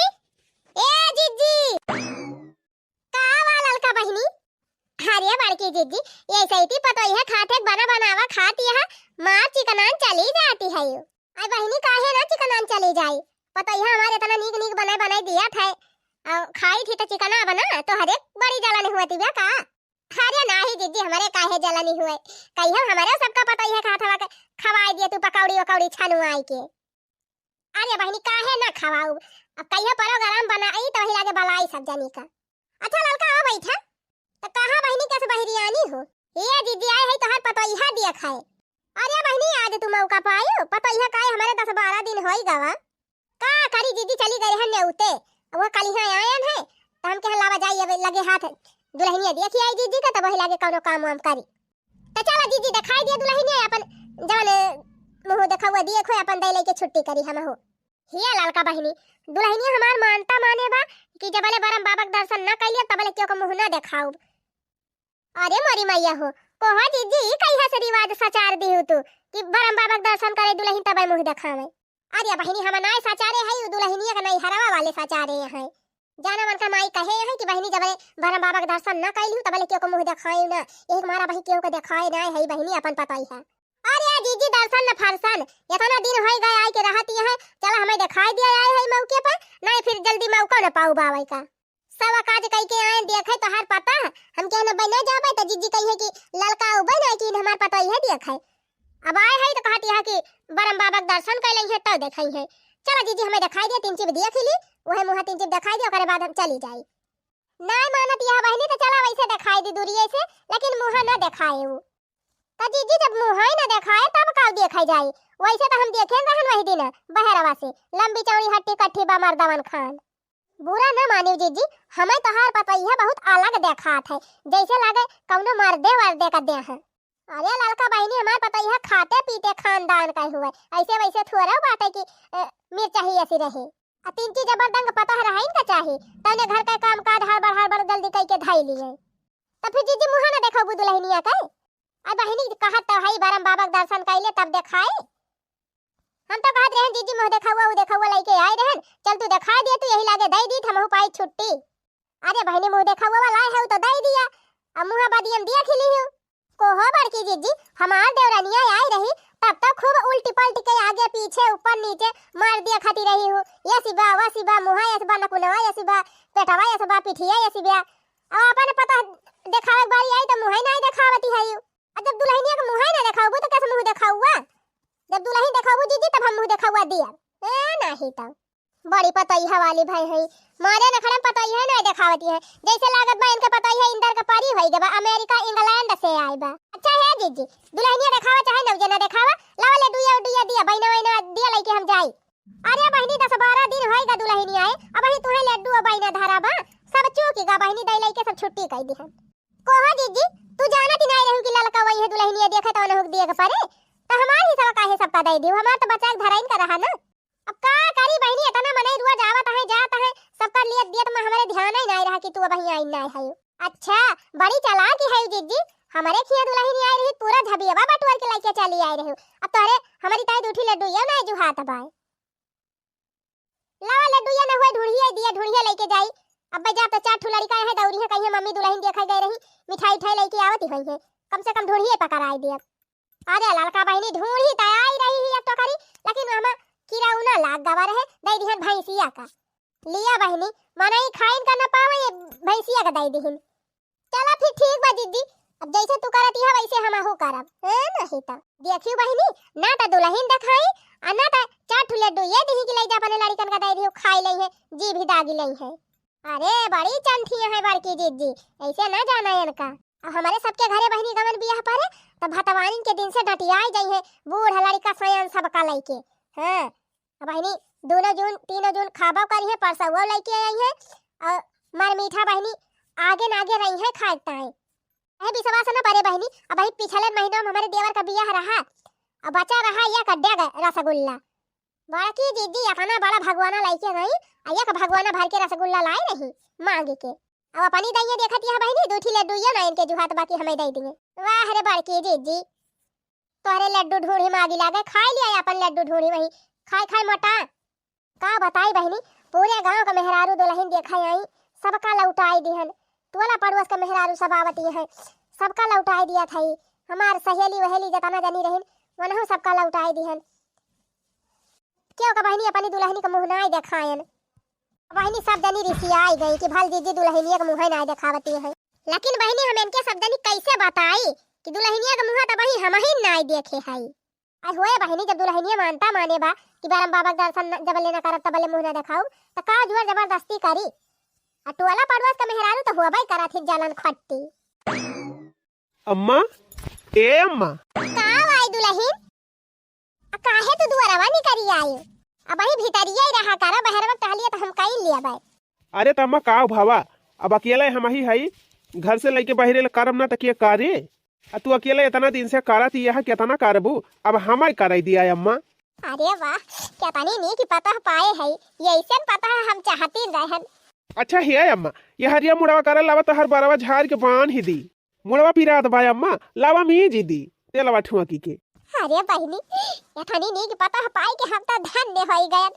ए जिज्जी। का बा ललका बहिनी? अरे बड़की जिज्जी, ऐसे ही पतोहिया खाते बना बनावा खाती है, मार चिकनान चली जाती है। आई बहिनी काहे ना चिकनान चली जाई? पतोहिया हमार एतना नीक नीक बनाए बनाए दिया था, और खाई थी त चिकना बना, तोहरे बड़ी जलन हुआ थी बे का? अरे नाही जिज्जी, हमरे काहे जलन हुए, कहियो हमरे सबका पतोहिया खात हवा के खवाई दिए तू पकौड़ी वकौड़ी छनुआई के। अरे बहिनी, काहे ना खवाऊ? अब कहियो प्रोग्राम बनाई त वही लागे बलाई सब जनी का। अच्छा ललका, आओ बैठा। त कहाँ बहिनी, कैसे बहिरियानी हो? ए दीदी, आए है तोहार पतोहिया दिया खाए। अरे बहिनी, आज तू मौका पायो, पतोहिया काहे हमारे दस बारह दिन होई गवा। का करी दीदी, चली गए हैं नेउते, वो कल यहाँ आयन है, त हम कहे लावा जाई अब लगे हाथ दुल्हनिया देखी आई दीदी का, तब वही लागे कौनो काम वाम करी। त चला जीजी, देखाई दिया दुल्हनिया अपन, जवन मुँह देखउआ दिए खोए, अपन दे लेके छुट्टी करी हम हो। हिया ललका बहिनी, दुल्हनिया हमार मानता माने बा कि जबले बरम बाबा के दर्शन न कैलियो तबले केहू के मुँह न देखाउब। अरे मोरी मैया हो, कोहो जीजी, ई कहिया से रिवाज सचार दिहु तू कि बरम बाबा के दर्शन करे दुल्हन तबे मुँह देखावे? अरे बहिनी, हम नाय सचारे हई, उ दुल्हनिया के नैहरवा वाले सचारे हैं। जाना मन का माई कहे हैं कि बहिनी जबले बरम बाबा के दर्शन न कैलू तबले केहू के मुँह देखाई ना, यही के मारा बहिनी केहू के देखाए नाय है बहिनी अपन पतोहिया। अरे जीजी, दर्शन न फरसन, एतना दिन होई गए आई के रहत यहाँ, चला हमें देखाई दिया आए है मौके पर, नहीं फिर जल्दी मौका न पाऊ बावे का। सब काज कई के आए देखे तोहार पता, हम केहू न बने जाबे त जीजी कहिए कि ललका उबे ना कि हमार पतोहिया देखे। अब आए है त कहत यहाँ कि बरम बाबा के दर्शन कैले है तब देखे है। चला जीजी, हमें देखाई दे, तीन चिप देख ली, वही मुँह तीन चिप देखाई दे, ओकरे बाद हम चली जाई। नाय मानत यह बहिनी, त चला वैसे देखाई दी दूरिये से, लेकिन मुँह न देखाए उ। त जीजी, जब मुँह ही न देखाए तब का देखे जाई? वैसे त हम देखे रहन वही दिन बहरवा से, लंबी चौड़ी हट्टी कट्ठी बा मर्दवन खान। बुरा न मानियो जीजी, हमें तोहार पतोहिया बहुत अलग देखात है, जैसे लागे कौनो मर्दे वर्दे का देह है। अरे ललका बहिनी, हमार पतोहिया खाते पीते खानदान का हुए, ऐसे वैसे थोड़ा बाटे कि, अ, मिर्चा ही ऐसी रहे। आ तीन चीज जबरदंग पतोह रहइन का चाही, तौने घर का काम काज हड़बड़ हड़बड़ जल्दी कई के धई लिए। त फिर जीजी मुँह न देखबू दुल्हनिया के? आ बहिनी कहत तो हई बरम बाबा के दर्शन कैले तब देखाई। हम तो कहत रहन जीजी मुँह देखउआ, उ देखउआ लइके आए रहन, चल तू देखाई दे, तू यही लागे दई दी, हमहू पाई छुट्टी। अरे बहिनी, मुँह देखउआ वाला है, उ तो दई दिया, अब मुँह बदियम दिया खिली हूँ। कोहो बड़की जीजी, हमार देवरनिया आई रही, तब तो खूब उल्टी पलटी के आगे पीछे ऊपर नीचे मार दिया खाती रही हूँ। ये सिबा, वो सिबा, मुँह ये सिबा, नकुनवा ये सिबा, पेटवा ये सिबा, पिठिया ये सिबा। अब अपन पता देखावे के बारी आई तो मुँह ही नहीं देखावती है। अब जब दुल्हनिया के मुँह ही ना देखाबू तो कैसे मुँह देखाउआ? जब दुल्हन देखाबू जीजी तब हम मुँह देखाउआ दिया। ए नहीं तो। बड़ी पतोहिया वाली भई हई, मारे नखड़े में पतोहिया नहीं देखावती है, जैसे लागत बा इनके पतोहिया इंदर के परी होई गवा, अमेरिका इंग्लैंड से आई बा। अच्छा है जीजी, दुल्हनिया देखावा चाहे नौजे ना देखावा, लावा लड्डूया उड्डूया दिया, बहिना वहिना दिया लइके हम जाई। अरे बहिनी, दस बारह दिन होई गा दुल्हनिया आए, अब ही तुहे लड्डू और बहिना धरा बा, सब चूकी गा बहिनी, दई लइके सब छुट्टी कई दी हम। कोहो जीजी, तू जानत ही नहीं रहू कि ललका वही है दुल्हनिया देखे तो अनहुक दिए के परे, तो हमार ही सब काहे सबका दई दियो, हमार तो बचा के धराइन का रहा ना। अब का करी बहिनी, एतना मनई रोज आवत है, जात है, सबकर लियत दियत में हमरे ध्यान ही नाय रहा कि तू अबहीं आई नाय है। अच्छा, बड़ी चालाक ही है जीजी, हमरे खिया दुल्हन आई रही, पूरा झबियवा बटुअर के लइके चली आई रही। अब तोहरे हमरी ताई दू ठी लड्डू यो नाय जुहात बाय। लावा लड्डू या ना हुए, ढूढ़िया दिया, ढूढ़िया लइके जाई। अब जा तो चार ठू लड़का है, दौरी है, कहिए मम्मी दुल्हन देखे गए रही, मिठाई उठाई लइके आवत ही होई है, कम से कम ढूढ़िए पकड़ाई दिया। अरे ललका बहिनी, ढूंढी त आई रही ही एक टोकरी, लेकिन ओहमा किरौना लाग गवा रहे, दई दिहन भैंसिया का। लिया बहिनी, मनई खाइन का न पावे, ये भैंसिया का दई दिहिन। चला फिर ठीक बा जीजी, अब जैसे तू करत हिया वैसे हमहू करब। ए, नहीं त। देखियो बहिनी, ना त दुल्हन देखाई, आ ना त चार ठू लड्डू ये दिही कि लई जा अपने लड़िकन का दई दियो, खाई लई है, जी भी दागी लई है। अरे, बड़ी चंठी है बड़की जीजी, ऐसे ना जाना इनका। अब हमरे सबके घरे बहिनी गवन बियाह परे, त भतवानिन के दिन से डटियाई जाई है, बूढ़ लड़िका सयान सबका लइके। हाँ, अब बहिनी, दूनो जून, तीनो जून खाबो करी है, परसौओ लइके आई है, और मर मीठा बहिनी आगे नागे रही है खाए ताए। ए विश्वास न परे बहिनी, अब वही पिछले महीना में हमरे देवर का बियाह रहा, अब बचा रहा एक डेग रसगुल्ला। बड़की जिज्जी एतना बड़ा भगवाना लइके गई, आ एक भगवाना भर के रसगुल्ला लाई नहीं मांग के। अब अपनी दइया देखत यह बहिनी, दू ठी लड्डू ये ना इनके जुहात बाकी हमें दे दिए। वाह रे बड़की जिज्जी, तोहरे लड्डू ढूंढी मागी लागे, खाई लिया अपन लड्डू ढूंढी वही, खाई खाई मोटा। का बताई बहिनी, पूरे गांव का मेहरारू दुलहिन देखा आई, सबका लौटाई दिहन। टोला पड़ोस का मेहरारू सब आवती हैं, सबका लौटाई दिया था। हमार सहेली वहेली जतना जनी रहिन, वनहु सबका लौटाई दिहन। क्यों का बहिनी अपनी दुलहिनी का मुंह नाई देखायन। बहिनी सब जनी रिसियाई गई कि भल जीजी दुलहिनिया का मुंह नाई देखावती है। लेकिन बहिनी हम इनके सब जनी कैसे बताई कि दुलहिनिया का मुंह तो बहिनी हम ही नाई देखे है। आई होए बहिनी, जब दुलहिनिया मानता माने बा कि बरम बाबा के दर्शन न-, जब ले ना करब तब ले मुंह ना देखाऊ, तो का जुआर जबरदस्ती करी? आ टोला पड़ोस का मेहरारू तो होबे करत ही जलन खट्टी। अम्मा, ए अम्मा। का आई दुलहिन? आ काहे तू दुआरवा निकरी आई? अब ही भीतरिया ही रहा करा, बहरवा टहलिया तो हम कई लिया बाय। अरे त अम्मा का भावा, अब अकेले हम ही हई, घर से लेके बहरे ले करब ना त के करे? आ तू अकेले इतना दिन से करत ही यह कितना करबू, अब हमार कराई दिया अम्मा। अरे वाह, कितनी नीक पतोह पाए है, ये ऐसन पतोह हम चाहती रहन। अच्छा हे अम्मा, ये हरिया मुड़वा करल लावा तो हर बरवा झाड़ के बांध ही दी। मुड़वा पिरात बा अम्मा, लावा मीज ही दी, तेलवा ठुआ की के। अरे बहिनी, इतनी नीक पतोह पाए के हम तो धन्य होई गयन।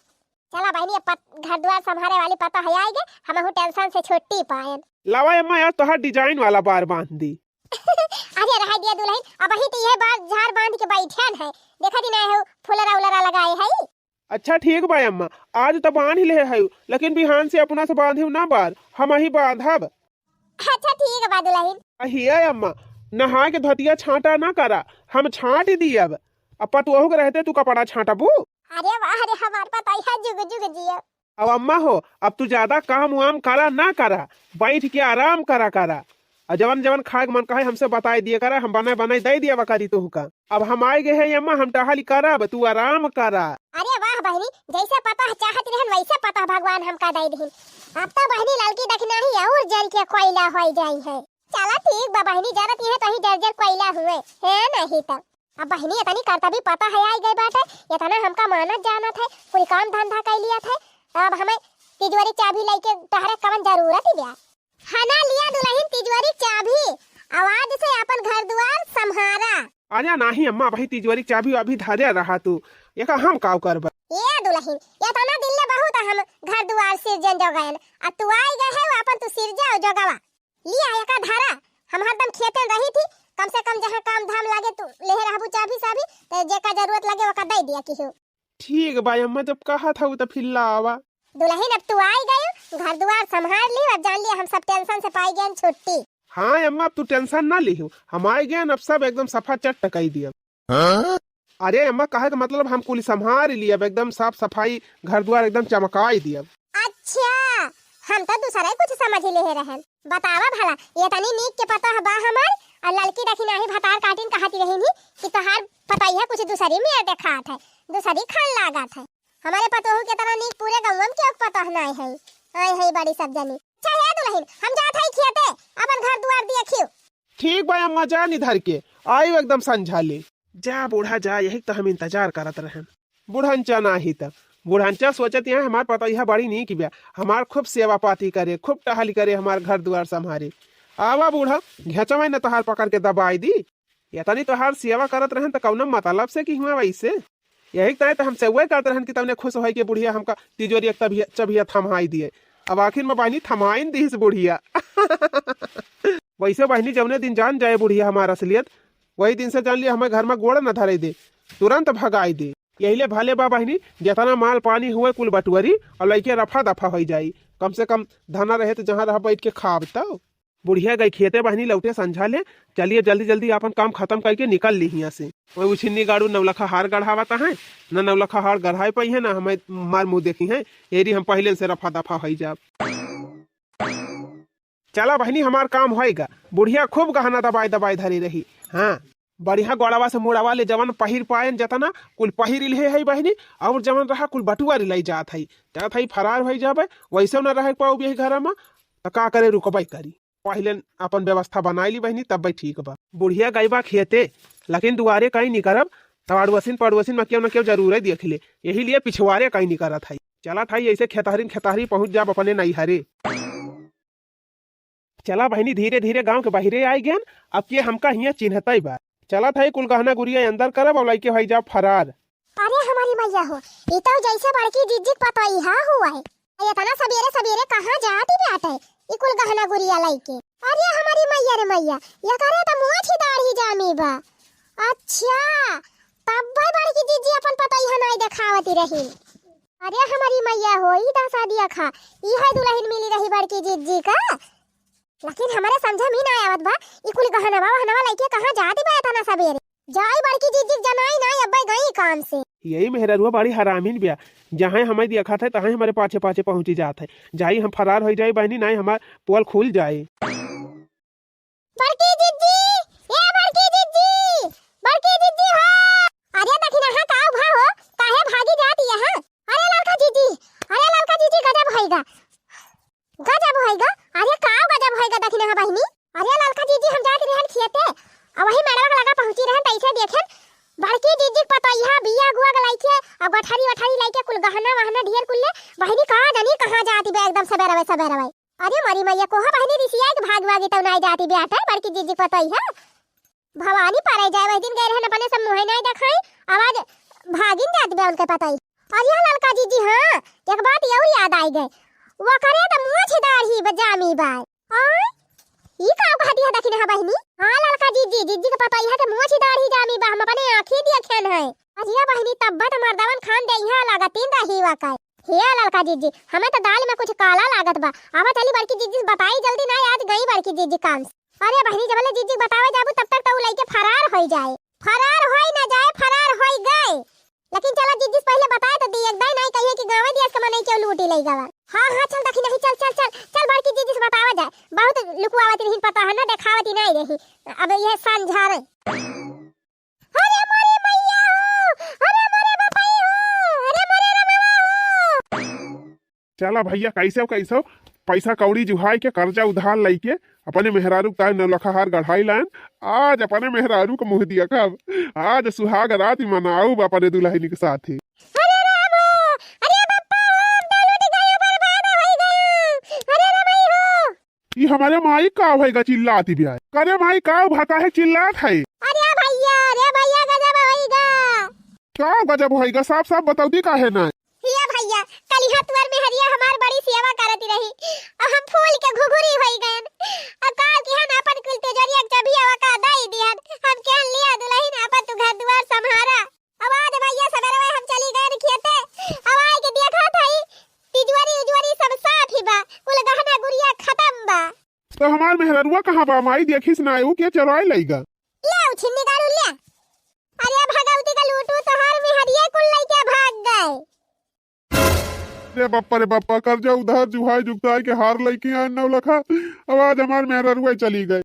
चला बहिनी, अब पत-, घर द्वार संभारे वाली पतोह आई गए, हमहू टेंशन से छुट्टी पायन। लावा अम्मा, आज तोहार डिजाइन वाला बार बांध दी। अरे रह दिया दुलहिन, अब ही तो यह बार झाड़ बांध के बैठन है, देखा दी ना है फुलरा उलरा लगाए है। अच्छा ठीक बा अम्मा, आज तो बांध ले है, लेकिन बिहान से अपना से बांधियो ना बार, हम ही बांधब। अच्छा ठीक बा दुलहिन। अहिया अम्मा, नहा के धोतिया छांटा ना करा, हम छांट दियब। अब पतोहू के रहते तू कपड़ा छांटबू? अरे वाह रे, हमार पतोहिया जुग जुग जियो। अब अम्मा हो, अब तू ज्यादा काम वाम करा ना करा, बैठ के आराम करा करा। और जवन जवन खाए के मन कहे हमसे बताई दिया करा, हम बनाए बनाए दे दिया करी तोहका। अब हम आए गए हैं अम्मा, हम टहल करब, तू आराम करा। अरे वाह बहिनी, जैसे पतोह चाहत रहन वैसे पतोह भगवान हमका दे दिहिन। अब तो बहिनी ललकी दखिनाही और जल के कोयला होई जाई है। चला ठीक बा बहिनी, जरत यह तो ही जर जर कोयला हुए है नहीं तो। अब बहिनी इतनी करतबी पतोह आई गई बाटे, इतना हमका मानत जानत है, कुल काम धंधा कर लिया थे, तो अब हमें तिजोरी चाबी लेके टहरे कवन जरूरत ही बा? हना लिया दुलहिन तिजोरी चाबी, आवाज से अपन घर दुआर संभारा। अरे नाही अम्मा, अबही तिजोरी चाबी अभी धरे रहा तू, एका हम काव करबे? ए दुलहिन, इतना दिन ले बहुत हम घर दुआर सिरजन जोगायन, आ तू आई गए है, अपन तू सिरजा जोगवा। लिया एका धरा, हम हरदम खेते रही थी, कम से कम जहाँ काम धाम लागे तू लेहे रहबू चाबी साबी, तो जेका जरूरत लगे ओका दे दिया किहू। ठीक बा अम्मा, जब कहत हऊ त फिर लावा। दुलहिन अब तू आई गयो, घर दुआर संभाल ली, अब जान लिया हम सब टेंशन से पाई गए छुट्टी। हाँ अम्मा, अब तू टेंशन ना लिहू, हम आई गए, अब सब एकदम सफा चट टकाई दियब। हाँ? अरे अम्मा, कहे के मतलब हम कुल संभाल ली, अब एकदम साफ सफाई, घर दुआर एकदम चमकाई दियब। अच्छा, हम तो दूसरा ही कुछ समझ ले रहन। बतावा भला, ये तनी नीक के पतोह बा हमार, और ललकी दखिनाही भतार काटिन कहती रही कि तोहार पतोहिया कुछ दूसरी मेर देखात है, दूसरी खान लागत है। हमारे पतोहू के तना नीक पूरे गौवा में केहू के पतोह नाय है। आए है बड़ी सब जनी। अच्छा हे दुलहिन, हम जात है खेते, अपन घर दुआर देखियो। ठीक बा अम्मा, जा निधर के, आयु एकदम संझा ले। जा बूढ़ा जा, यही तो हम इंतजार करत रहन। बुढ़नचा नाही त, बुढ़नचा सोचत यहाँ हमार पतोहिया बड़ी नीक बा, हमार खूब सेवा पाती करे, खूब टहल करे, हमार घर दुआर संभारे। आवा बूढ़ा, घेचवा न तोहार पकड़ के दबाई दी। इतनी तोहार सेवा करत रहन त कौनो मतलब से कि हुआ वैसे? यही तय त हम सेवा करत रहन कि तौने खुश होई के बुढ़िया हमका तिजोरी एक तभिया, चभिया थमाई दिए। अब आखिर में बहिनी थमाइन दीस बुढ़िया। वैसे बहिनी जौने दिन जान जाए बुढ़िया हमार असलियत, वही दिन से जान लिया हमें घर में गोड़ न धरे दे, तुरंत भगाई दे। यही ले भले बा बहिनी, जितना माल पानी हुए कुल बटुअरी और लइके रफा दफा होई जाई। कम से कम धना रहे तो जहाँ रह बैठ के खाब तब। बुढ़िया गई खेते बहिनी, लौटे संझा ले। चलिए जल्दी जल्दी अपन काम खत्म करके निकल ली हियाँ से। वही उछिन्नी गाड़ू नौलखा हार गढ़ावत है, न नौलखा हार गढ़ाए पाई है, न हमें मार मुँह देखी है। एरी हम पहले से रफा दफा होई जाब। चला बहिनी, हमार काम होएगा। बुढ़िया खूब गहना दबाए दबाए धरे रही। हाँ, बढ़िया गोड़वा से मुड़वा ले जवन पहिर पाएन जतना, कुल पहिर लिहे है बहिनी, और जवन रहा कुल बटुअरी लई जात है। जात है फरार होई जाबे, वैसे न रहे पाऊ यही घर में, त का करे, रुकबे करी। पहिले अपन व्यवस्था बनाई ली बहिनी, तब ठीक बा। बुढ़िया गई बा खेते, लेकिन दुआरे कहीं नहीं करब, तो अड़वसिन पड़वसिन में केहू न केहू जरूरे देख ले, यही लिए पिछवारे कहीं नहीं करत है। चलत है ऐसे खेतहरिन खेतहरी पहुँच जाब अपने नैहरे। चला बहिनी, धीरे धीरे गाँव के बाहरे आइ गयन, अब के हमका हियाँ चिन्हतै बा। चलत है कुल गहना गुरिया अंदर करब और लइके होइ जाब फरार। अरे हमारी मैया हो, ई तो जैसे बड़की जिज्जी के पतोहिया हुआ है। ये इतना सबेरे सबेरे कहाँ जाती बाटे ई कुल गहना गुरिया लइके? अरे हमारी मैया रे मैया, ये करे तो मुँह छिदार ही जामी बा। अच्छा, तब भाई बड़की जिज्जी अपन पतोहिया नाई देखावती रही। अरे हमारी मैया हो, ई दसा दिया खा, ई है दुल्हन मिली रही बड़की जिज्जी का। लेकिन हमारे समझ में ना आवत बा, ई कुल गहनवा वहनवा लइके कहाँ जाती बा इतना सबेरे? जाई बड़की जिज्जी के जनाई ना, अब्बे गई काम से। यही मेहररुआ बड़ी हरामिन बिया, जहाँ हमें देखत है तहाँ हमारे पाछे पाछे पहुँची जात है। जाई हम फरार हो जाई बहनी, नाई हमार पोल खुल जाई। बड़की जिज्जी, ए बड़की जिज्जी, बड़की जिज्जी हो। अरे दखिनहा का भा हो, काहे भागी जाती यहाँ? अरे ललका जिज्जी, अरे ललका जिज्जी, गजब होइगा, गजब होइगा। अरे का गजब होइगा दखिनहा बहिनी? अरे ललका जिज्जी, हम जात रहन खेते, अब वही मेड़वा के लगा पहुँची रहन, तैसे देखेन बड़की जिज्जी के पतोहिया बिया गुआ के लइके, अब गठरी वठरी लइके कुल गहना वहना ढेर कुल ले। बहिनी का जानी कहाँ जाती बे एकदम सबेरवे सबेरवे। अरे मोरी मैया, कोहा बहिनी रिसिया के भाग भागी तौ नाई जाती बेटा, बड़की जिज्जी के पतोहिया। भवानी परे जाए, वही दिन गए रहन अपने सब मुँहे नाई देखाई, आवाज भागिन जाती बे उनके पतोहिया। अरे ललका जिज्जी, हाँ, एक बात और याद आई गए, वो करे तो मुँह छिदार ही बजामी बाय। आय, ई का कह दिया दखिनहा बहिनी? हाँ ललका जिज्जी, जिज्जी के पतोहिया के मुँह छिदार ही जामी बा, हम अपने आँखी देखेन है। अरे बहिनी, तब्बा तो मर्दवन खान दे यहाँ लागतिन रही वा का। हे ललका जिज्जी, हमें तो दाल में कुछ काला लागत बा। आवा चली बड़की जिज्जी से बताई जल्दी, ना आज गई बड़की जिज्जी काम से। अरे बहिनी, जबले जिज्जी के बतावे जाबू तब तक तो उ लइके फरार होई जाए। फरार होई ना जाए, फरार होई गए। लेकिन चला जिज्जी से पहले बताए तो दी, एक दाई नाई कहिए कि गाँवे दिया के मनई के लूटी लई गवा। हाँ हाँ, चल दखिनही, चल चल चल चल, बड़की जिज्जी से बतावा जाए। बहुत लुकुआवत रही, पता है ना, देखावती नाई रही। अब ये सन झारे। अरे मोरे मैया हो, अरे मोरे बपई हो, अरे मोरे रमवा हो। चला भैया, कैसे हो, कैसे हो? पैसा कौड़ी जुहाई के, कर्जा उधार लइके अपने मेहरारू के ताई नौलखा हार गढ़ाई लान। आज अपने मेहरारू के मुँह दिया कब, आज सुहाग रात मनाऊ अपने दुल्हन के साथे। अरे राम हो, अरे बप्पा हो, हम तो लूट गयो, बर्बाद होई गयो। अरे रे माई हो। ई हमारे माई का होइगा चिल्लाती बिया? करे माई का भा काहे चिल्लात है? अरे भैया, अरे भैया, गजब होइगा। का गजब होइगा? साफ साफ बतौती काहे ना? हिया भैया, कलिहा तुअर मेहरिया हमार बड़ी सेवा करती रही, और हम फूल के घुघुरी होई गयन। और का किहन अपन कुल तिजोरिया के चबिया वका दई दिहन, हम कहन लिया दुल्हन अपन तू घर दुआर संभारा। अब आज भैया सबेरवे हम चली गए खेते, अब आए के देखा था ई तिजवारी उजवारी सब साफ ही बा, कुल गहना गुरिया खत्म बा। तो हमार मेहररुआ कहाँ बा माई, देखिस ना, ऊ के चोराए लइगा? ले ऊ छिन्नी गाड़ू ले। अरे भगवती का लूटू, तोहार मेहरिया कुल लइके भाग गए। रे बप्पा रे बप्पा, कर्जा उधार जुहाई जुगताई के हार लइके आए नौलखा, अब आज हमार मेहररुआ चली गए।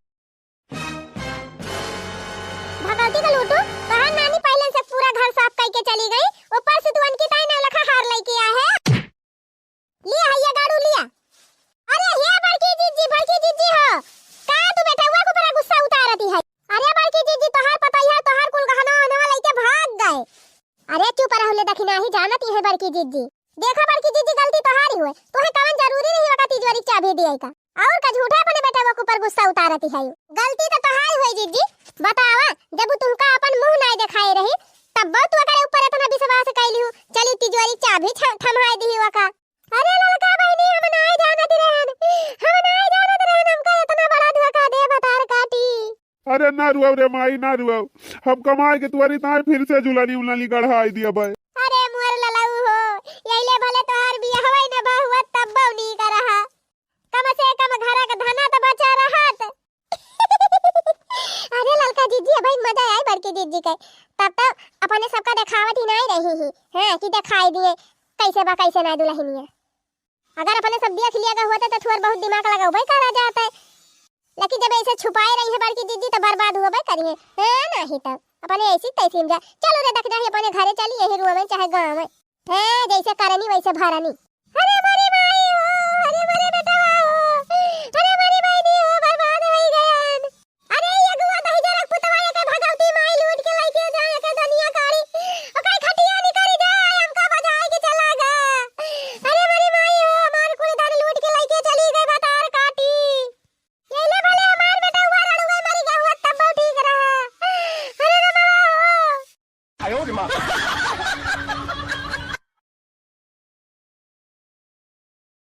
भगवती का लूटू, तोहार नानी पहले से पूरा घर साफ करके चली गई, ऊपर से तू अनकी ताई नौलखा हार लेके आ है। लिया है ये गाड़ू लिया। अरे हे बड़की जिज्जी, बड़की जिज्जी हो, का तू बेटवा के ऊपर गुस्सा उतारती है? अरे बड़की जिज्जी, तोहार पतोहिया तोहार कुल गहना वहनवा लेके भाग गए। अरे चुप रहो ले, दखिनही जानती है बड़की जिज्जी। देखा बड़की जिज्जी, गलती तोहारी हुए, तोहे कवन जरूरी रही ओका तिजोरी के चाबी दिए का? और का झूठे अपने बेटवा के ऊपर गुस्सा उतारती है? गलती तो तोहारी हुई जिज्जी। बतावा, जब उ तुमका अपन मुंह नाई दिखाए रही, तब तू ओकरे ऊपर इतना विश्वास कैली हूँ, चली तिजोरी के चाबी छ-, थमाए दी ओका। अरे ललका बहिनी, हम नाई जानत रहन, हम नाई जानत रहन, हमका इतना बड़ा धोखा दे बतार काटी। अरे ना रुआव रे माई, ना रुआव। हम कमाए के तुअरी ताई फिर से जुलानी उलानी गढ़ाई दिया बाय। अरे मोर ललऊ हो, यहिले भले तोहार बियाहवा ही न बा हुआ तब बौनी का रहा। कम से कम घरा के धना तो बचा रहत। अरे ललका जिज्जी, अब मजा आई बड़की जिज्जी के। तब तो अपने सबका देखावत ही नहीं रही ही, हाँ, कि दिखाई दिए कैसे बा कैसे ना दुल्हनिया। अगर अपने सब देख लिया गए होते तो थोड़ा बहुत दिमाग लगाओ भाई करा जाते। लेकिन जब ऐसे छुपाए रही है बड़की जिज्जी तो बर्बाद हुआ भाई करिए। हाँ, नहीं तो अपने ऐसी तैसी में जा। चलो रे दखिनही, अपने घरे चली, यही रुआ में चाहे गाँव में। हाँ, जैसे करनी वैसे भरनी। अरे मोरे माई हो, अरे मोरे बेटवा हो, अरे मोरे बहिनी हो, बर्बाद होई गयन। अरे ये गुआ दही जरक पुतवा, एके भगवती माई लूट के लइके जाए, एके दुनिया का 哎呦我的妈！